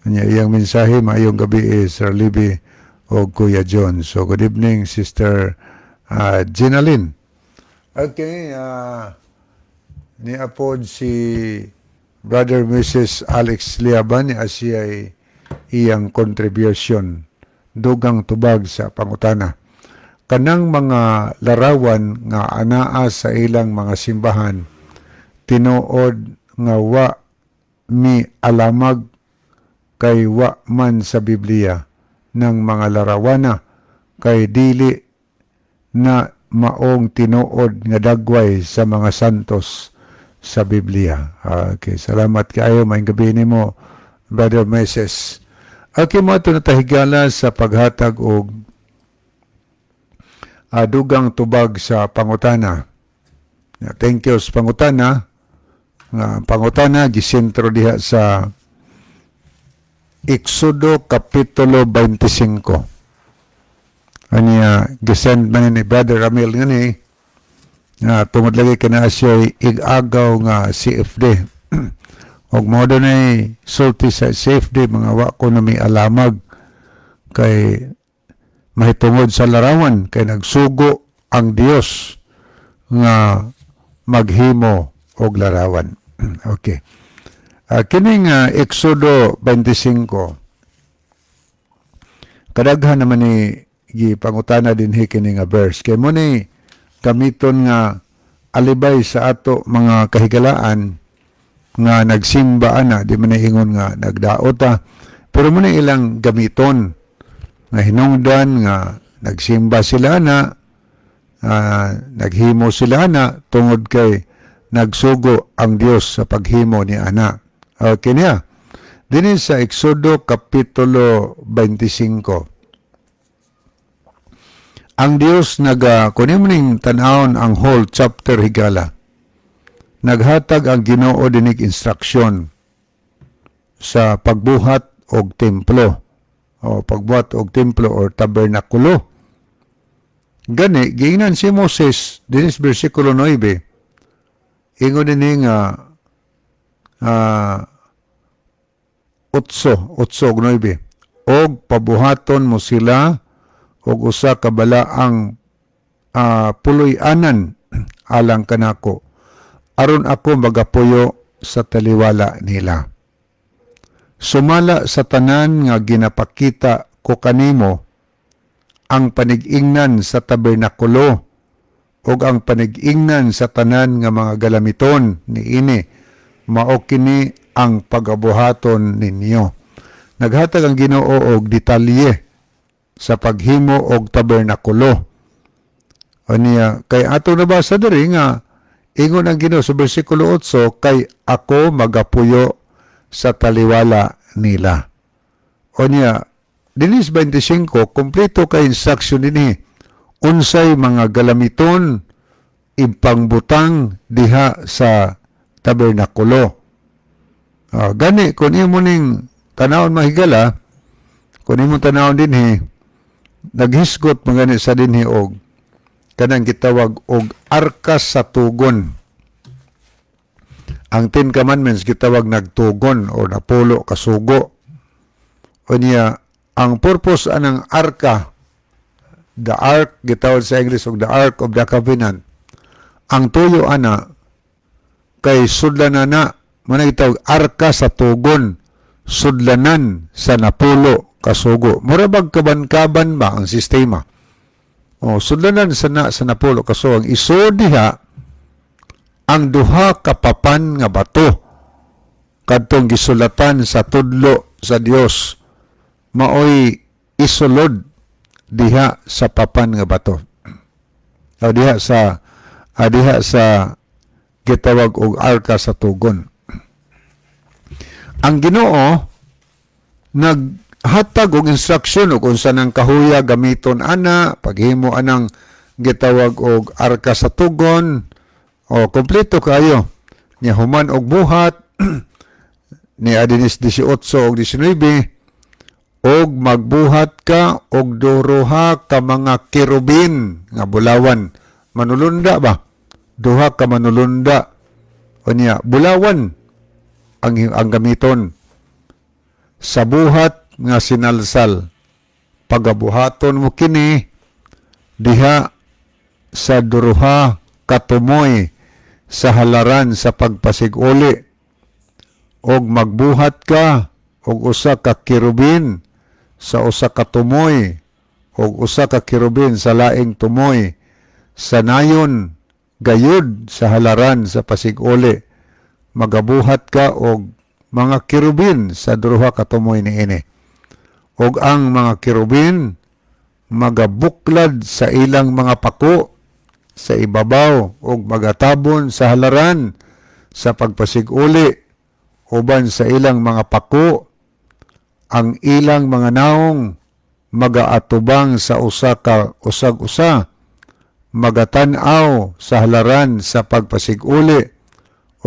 Anya iyang mensahe, "Maayong gabi eh, Sir Libby o Kuya John." So good evening, Sister Ginaline. Okay, ni apod si Brother Mrs. Alex Liaban, ni asiyay iyang contribution, "Dugang tubag sa pangutana. Kanang mga larawan nga anaa sa ilang mga simbahan, tinuod nga wa mi alamag kay wa man sa Biblia ng mga larawana, kay dili na maong tinuod nga dagway sa mga santos sa Biblia." Okay, salamat kaayo, maayong gabi nimo, Brother Mrs. Okay, mo ato natahigala sa paghatag og dugang tubag sa pangutana. Yeah, thank you sa pangutana. Nga ang pangutana gisentro diha sa Exodo Kapitulo 25. Anya gisend man ni Brother Ramil ngani nga tungod lagi kana siya ig-agaw nga CFD. Og mo dunay sulti sa CFD, mga wa ko na may alamag kay mahitungod sa larawan, kay nagsugo ang Dios nga maghimo og larawan. Okay. Kining Exodo 25, kadaghan naman ni gipangutana dinhi kini nga verse kay mo ni gamiton nga alibay sa ato mga kahigalaan nga nagsimba ana. Di man ingon nga nagdaot ta, pero mo ni ilang gamiton nga hinungdan nga nagsimba sila na naghimo sila na tungod kay nagsugo ang Dios sa paghimo ni ana. Okay niya. Dinhi sa Exodo Kapitulo 25. Ang Dios naga kunin mo ning tan-awon ang whole chapter, higala. Naghatag ang Ginoo dinig instruction sa pagbuhat og templo o pagbuhat og templo or tabernakulo. Gani giingnan si Moses dinis bersikulo 9. Ingon dinhi nga 8, 8 ug 9. "Og pabuhaton mo sila og usa ka balaang puloy-anan alang kanako aron ako magapuyo sa taliwala nila. Sumala sa tanan nga ginapakita ko kanimo, ang panigingnan sa tabernakulo." Ug ang panig-ingnan sa tanan nga mga galamiton niini, mao kini ang pagabuhaton ninyo. Naghatag ang Ginoo og detalye sa paghimo og tabernakulo. Aniya kay ato nabasa diri nga ingon ang Ginoo sa bersikulo 8, "Kay ako magapuyo sa taliwala nila." Unya dinis 25, kompleto kay instruction dinhi unsay mga galamiton ipangbutang diha sa tabernakulo. Gani kung imo ning tanawon, mahigala, kung imo tanawon dinhi, naghisgot man gani sa dinhi og kanang gitawag og arka sa tugon. Ang Ten Commandments gitawag nagtugon o napulo kasugo. Unya ang purpose anang arka, the ark, gitawag sa English og the Ark of the Covenant. Ang tuyo ana kay sudlanan na mo na gitawag arka sa tugon, sudlanan sa napulo kasugo. Mura bag kaban-kaban ba ang sistema? O sudlanan sa na sa napulo kasugo. Ang isod diha ang duha ka papan nga bato kadtong gisulatan sa tudlo sa Dios, maoy isulod diha sa papan nga bato o diha sa gitawag og arka sa tugon. Ang Ginoo naghatag og instruksyon og unsa nang kahuya gamiton ana paghimo anang gitawag og arka sa tugon. O kompleto kayo niya. Human og buhat ni adinis 18 og 19, "Og magbuhat ka og duha ka mga kerubin nga bulawan." Manulunda ba, duha ka manulunda. Unya bulawan ang gamiton sa buhat nga sinalsal. Pagabuhaton mo kini diha sa duruha katumoy sa halaran sa pagpasiguli. Og magbuhat ka og usa ka kerubin sa usa ka tumoy og usa ka kerubin sa laing tumoy sa nayon gayud sa halaran sa pasiguli. Magabuhat ka og mga kerubin sa duha ka tumoy niini, ug ang mga kerubin magabuklad sa ilang mga pako sa ibabaw ug magatabon sa halaran sa pagpasiguli uban sa ilang mga pako. Ang ilang mga naong magaatubang sa usa ka usag usa, magatan-aw sa halaran sa pagpasiguli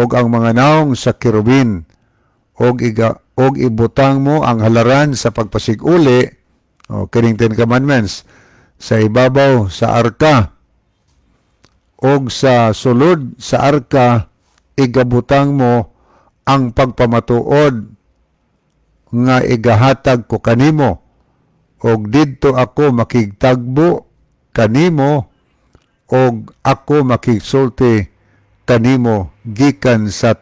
ug ang mga naong sa kerubin. Og ibutang mo ang halaran sa pagpasiguli o kining Ten Commandments sa ibabaw sa arka, og sa sulod sa arka igabutang mo ang pagpamatuod nga igahatag ko kanimo, og didto ako makigtagbo kanimo og ako makigsulti kanimo gikan sa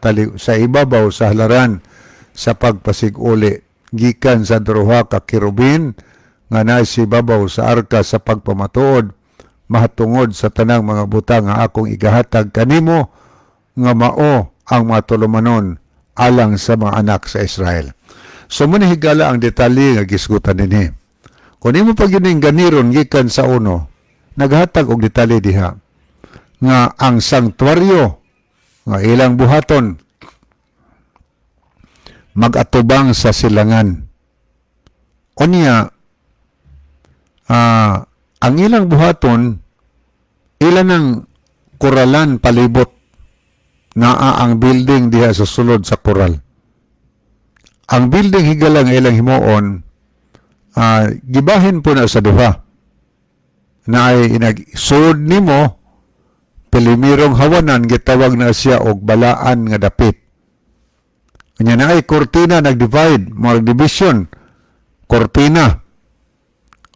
ibabaw sa halaran sa pagpasiguli, gikan sa duha ka kerubin nga naa sa ibabaw sa arka sa pagpamatuod, mahatungod sa tanang mga butang nga akong igahatag kanimo nga mao ang mga tulumanon alang sa mga anak sa Israel. So mo ni, higala, ang detalye nga gisgutan dinhi. Kung imo pa gyud ning ganiron gikan sa uno, naghatag og detalye diha nga ang sanktuaryo nga ilang buhaton magatubang sa silangan. Unya ang ilang buhaton, ilan ang kuralan palibot, naa ang building diha sa sulod sa koral. Ang building, higala, nga ilang himuon, gibahin po na sa duha na ay inag sud nimo pilimirong hawanan, gitawag na siya og balaan nga dapit. Unya na ay kortina nag-divide, mga division kortina.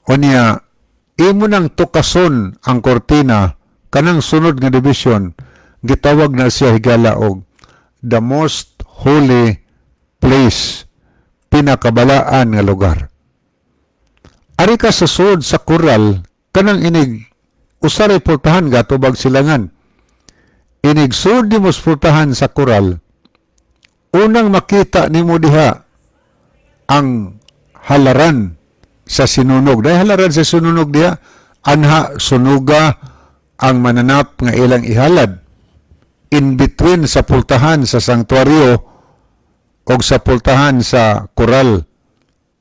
Unya imo nang tukason ang kortina, kanang sunod nga division gitawag na siya, higala, og the most holy place, pinakabalaan nga lugar. Ari ka sa sud sa kural, kanang inig Usa ray pultahan gatubag silangan. Inigsud nimo sa pultahan sa koral, unang makita nimo diha ang halaran sa sinunog. Dahil halaran sa sinunog diha, anha sunuga ang mananap nga ilang ihalad in between sa pultahan sa sanktuaryo o sa pultahan sa koral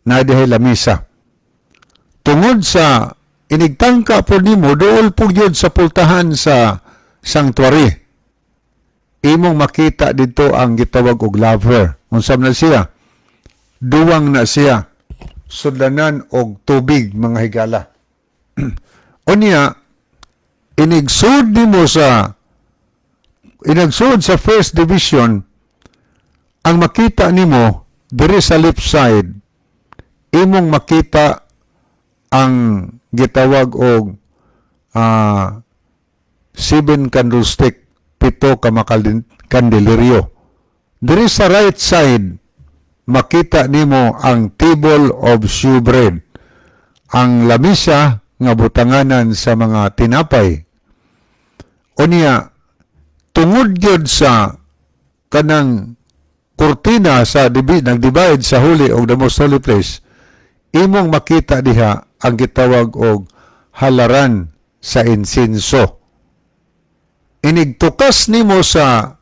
na dihay lamisa. Tungod sa inigtangka po nimo duol po gyud sa pultahan sa sanctuary, imong makita dito ang gitawag og laver. Unsa man na siya? Duwang na siya. Sudlanan og tubig, mga higala. Unya, inigsud sa first division, ang makita nimo diri sa left side, imong makita ang gitawag og seven candlestick, pito ka kandeleryo. Diri sa right side, makita nimo ang table of shewbread, ang lamisa nga butanganan sa mga tinapay. Unya, tungod gyud sa kanang kurtina sa nag-divide sa holy og the most holy place, imong makita diha ang gitawag og halaran sa insinso. Inigtukas nimo sa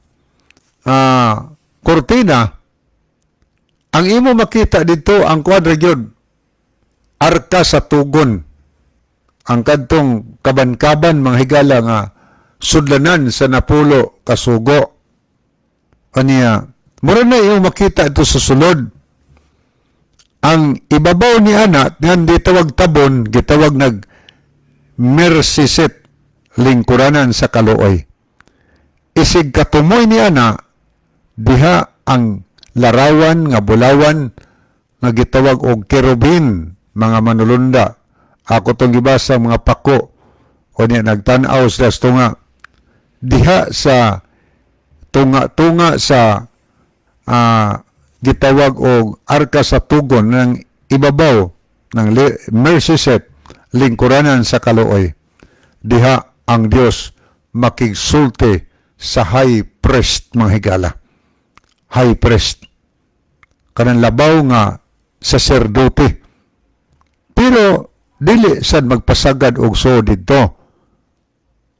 kurtina, ang imo makita dito ang kwadra gyud, arka sa tugon, ang kadtong kaban-kaban, mga higala, nga sudlanan sa 10 ka sugo. Aniya, mura na iyong makita ito sa sulod. Ang ibabaw ni ana ngan gitawag tabon, gitawag nag mercy seat, lingkuranan sa kaluoy. Isig katumoy ni ana diha ang larawan nga bulawan nga gitawag og kerubin, mga manulunda. Ako tong gibasa mga pako o niya nagtan-aw sila sa tunga diha sa tunga-tunga sa gitawag og arka sa tugon ng ibabaw ng mercy seat, lingkuranan sa kaluoy. Diha ang Dios makigsulti sa high priest, mga higala. High priest, kanang labaw nga saserdote, pero dili sad magpasagad og suod didto.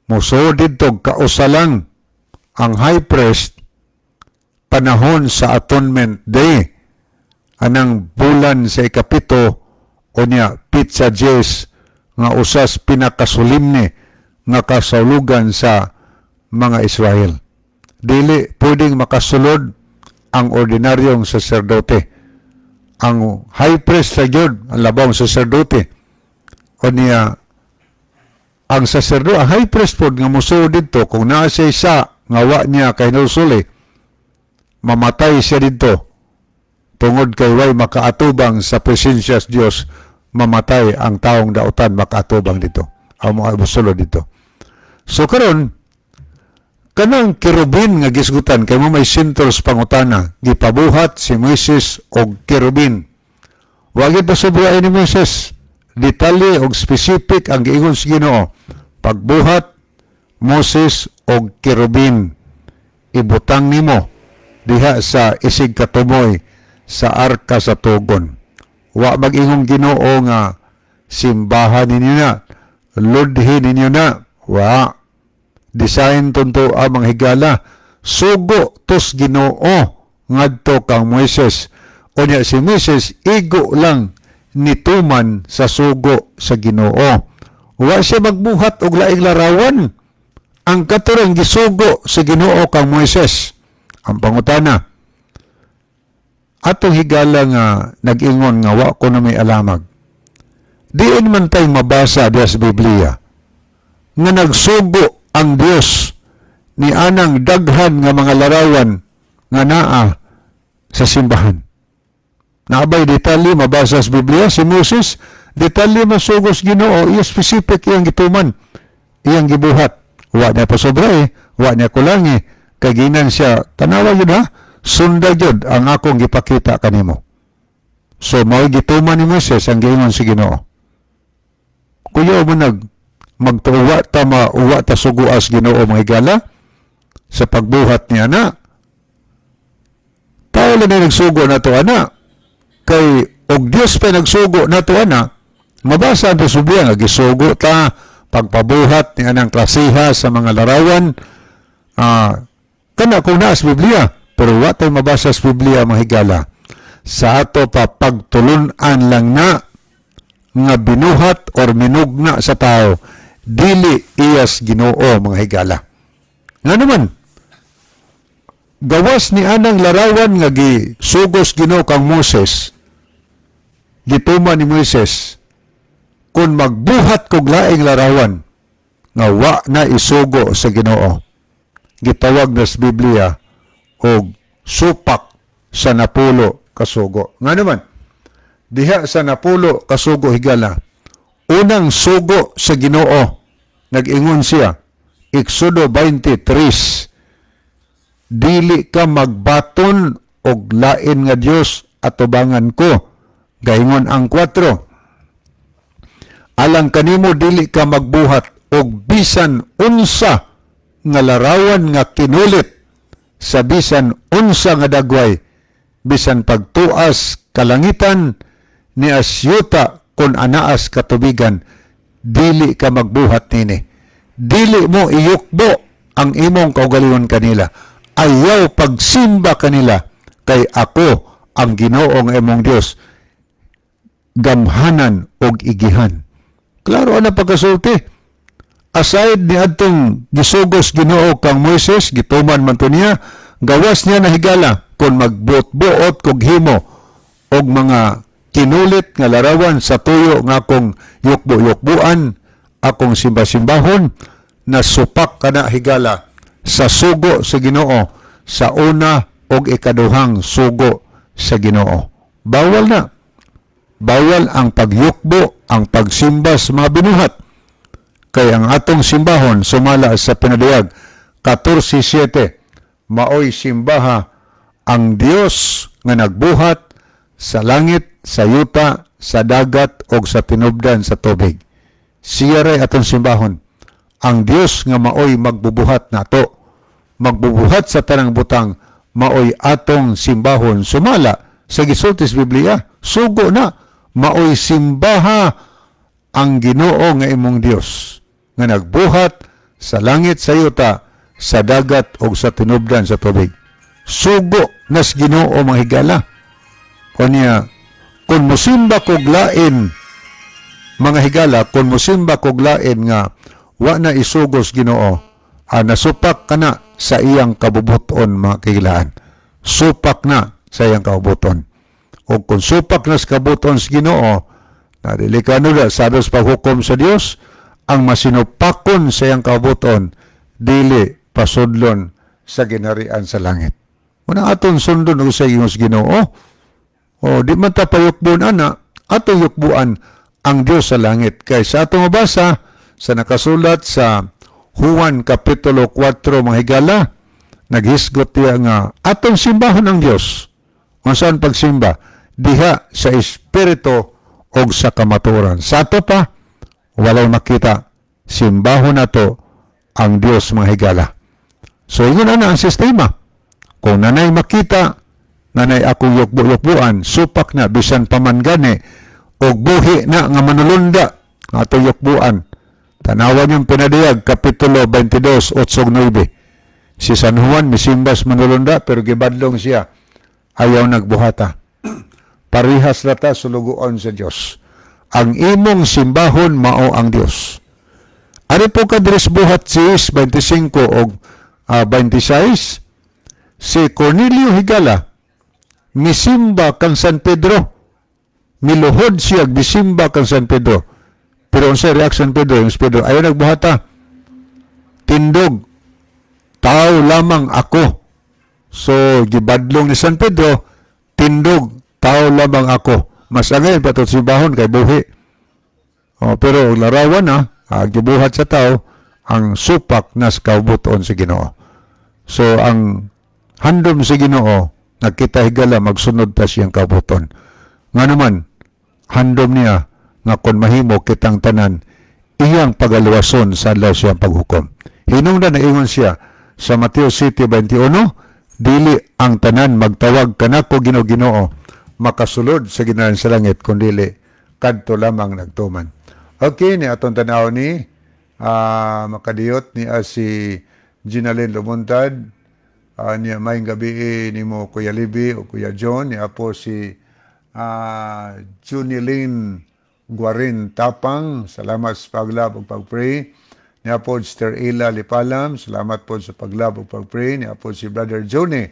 Mosuod didto kausa lang ang high priest panahon sa Atonement Day, anang bulan sa 7, unya petsa 10, nga usas pinakasolemne nga kasaulugan sa mga Israel. Dili pwedeng makasulod ang ordinaryong saserdote. Ang high priest ra gyud ang labawng saserdote. Unya ang saserdote, ang high priest pod nga mosuod didto, kung naa siya isa nga wa niya kahinulsuli, mamatay siya didto tungod kay way makaatubang sa presensya sa Dios. Mamatay ang taong dautan makaatubang dito, ang mga mosulod dito. So karon, kanang kerubin nga gisgutan kay mo may sentro sa pangutana, gipabuhat si Moises og kerubin. Wa gyud pasobra ni Moises. Detalye og specific ang giingon sa Ginoo: "Pagbuhat, Moses, og kerubin, ibutang nimo diha sa isig katumoy sa arka sa tugon." Wa mag-ingong Ginoo nga simbahan ninyo na, ludhi ninyo na. Wa. Design tunto ang mga higala. Sugo tos Ginoo ngadto kang Moises. Unya si Moises igo lang nituman sa sugo sa Ginoo. Wa siya magbuhat og laing larawan. Ang katurang gisugo sa Ginoo kang Moises. Ang pangutana, atong higala nga nag-ingon nga wa ko na may alamag, diin man tay mabasa diya sa Biblia nga nagsugo ang Dios ni anang daghan nga mga larawan nga naa sa simbahan? Naabay detalye mabasa sa Biblia? Si Moses, detalye masugos Ginoo, iya specific iyang gituman, iyang gibuhat. Wa niya pasobra eh, wa niya kulangi. Kay ginan siya, tanawa yun ha, sunda gyud ang akong gipakita kanimo. So mao gituman ni Moses ang giingon sa Ginoo. Kuya mo nag Magtuwa ta, mauwa ta suguas Ginoo, mga higala, sa pagbuhat niya na. Tao lang na nagsugo na to ana. Kay og Dios pa nagsugo na to ana, mabasa ang sa Biblia nga gisugo ta pagpabuhat ni anang klasiha sa mga larawan. Kana kung naa sa Biblia, pero wa tay mabasa sa Biblia, mga higala. Sa ato pa pagtulun-an lang na nga binuhat or minugna sa tao, dili iyas Ginoo, mga higala. Nga naman, gawas ni anang larawan nga gisugos Ginoo kang Moses, gituman ni Moises, kung magbuhat kog laing larawan nga wa na isugo sa Ginoo, gitawag na sa Biblia og supak sa 10 kasugo. Nga naman, diha sa 10 kasugo, higala, unang sugo sa Ginoo, nag-ingon siya, Exodo 23, "Dili ka magbaton og lain nga Dios atubangan ko." Gaingon ang 4, "Alang kanimo dili ka magbuhat og bisan unsa nga larawan nga kinulit sa bisan unsa nga dagway, bisan pagtuas kalangitan ni asyuta kon anaas katubigan, dili ka magbuhat nini." Dili mo iyukbo ang imong kaugalingon kanila. Ayaw pagsimba kanila kay ako ang Ginoo nga imong Dios, gamhanan og igihan. Klaro ana pagkasulti. Aside ni adtong gisugos Ginoo kang Moises, gituman man to niya, gawas niya nahigala, kung magbuot-buot kog himo og mga kinulit nga larawan sa tuyo nga akong yukbo-yukbuan, akong simba-simbahon, na supak kana, higala, sa sugo sa Ginoo, sa una og ikaduhang sugo sa Ginoo. Bawal na. Bawal ang pagyukbo, ang pagsimba sa mga binuhat. Kay ang atong simbahon sumala sa Pinaduyag 14:7, maoy simbaha ang Dios nga nagbuhat sa langit, sa yuta, sa dagat og sa tinubdan sa tubig. Siya ray atong simbahon. Ang Dios nga maoy magbubuhat nato. Magbubuhat sa tanang butang, maoy atong simbahon sumala sa gisulti sa Biblia. Sugo na, maoy simbaha ang Ginoo nga imong Dios nga nagbuhat sa langit, sa yuta, sa dagat ug sa tinubdan sa tubig. Sugo nas Ginoo, mga higala. Unya, kung musimba kog lain, mga higala, kung musimba kog lain nga wa na isugos Ginoo, nasupak ka na sa iyang kabubuton, mga kahigalaan. Supak na sa iyang kabubuton. O kung supak na sa kabubuton sa Ginoo, na delikado na sa dos paghukom sa Dios, ang masinupakon sa iyang kabubuton, dili pasudlon sa ginharian sa langit. Una aton sundon og sa iyong Ginoo. O di man ta payukbon ana, atong yukbuan ang Dios sa langit. Kay sa atong mabasa sa nakasulat sa Juan Kapitulo 4, mga higala, naghisgot diya nga atong simbahon ang Dios. Unsa pagsimba? Diha sa espiritu og sa kamatuoran. Sa ato pa, walay makita, simbahon nato ang Dios, mga higala. So ingon ana ang sistema. Kung nanay makita, nanay akong yukbo-yukbuan, supak na bisan paman gani og buhi na nga manulunda nga atong yukbuan. Tanawan yung Pinaduyag, Kapitulo 22, 8-9. Si San Juan misimbas manulunda pero gibadlong siya. Ayaw nagbuhata. Parihas rata sulugoon sa Dios. Ang imong simbahon mao ang Dios. Ari po ka diri sa Buhat 6, 25 og 26, si Cornelio, higala, misimba kang San Pedro. Miluhod siya, misimba kang San Pedro. Pero unsay reaction Pedro? Yung Pedro, ayaw nagbuhata. "Tindog, tao lamang ako." So, gibadlong ni San Pedro, "Tindog, tao lamang ako." Mas angay pa to simbahon kay buhi. O, pero larawan na, gibuhat sa tao, ang supak nas kaubuton sa Ginoo. So, ang handom sa Ginoo, nakita, higala, magsunod ta siyang kaubuton. Nga naman, handom niya nga kung mahimo kitang tanan, iyang pagaluwason sa adlaw siyang paghukom. Hinungdan na ingon siya sa Mateo 7:21, "Dili ang tanan magtawag kanako Ginoo, Ginoo makasulod sa ginhanan sa langit, kundili kadto lamang nagtuman." Okay, ni atong tanaw ni makadiyot ni si Ginalyn Lumuntad niya, maayong gabi nimo, Kuya Libby o Kuya John. Ni apo si Junilyn Guarin Tapang, salamat sa pag-love ug pag-pray. Ni apo Sister Ila Lipalam, salamat po sa pag-love ug pag-pray. Ni apo si Brother Johnny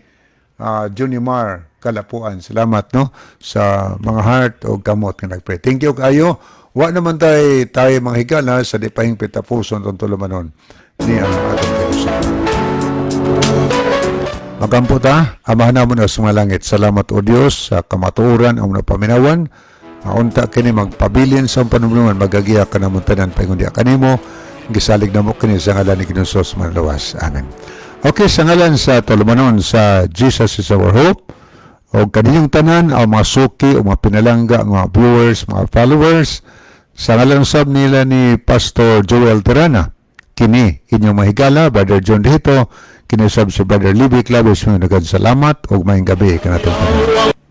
Junimar Kalapuan. Salamat, no, sa mga heart o kamot nga nagpray. Thank you kayo. Wa naman tay mga higala sa di pahingpit tapuson tong tulumanon ni ang atong kausap. Magampo ta. Amahan namon sa mga langit, salamat o Dios sa kamatuoran ang mga paminawan. Maunta kini magpabilin sa panumluman, magagiya ka namon tanan paingon diha kanimo. Gisalig namo kini sa ngalan ni Ginoong Hesus manlawas. Amen. Okay, sa ngalan sa tulumanon sa Jesus is Our Hope, o kaninyong tanan, ang mga suki o mga pinalangga, mga viewers, mga followers, sa ngalan sab nila ni Pastor Joel Terana, kini inyong mahigala, Brother John Dito, kini sab si Brother Libby Claves, mga salamat ug maayong gabi kanatong tanan.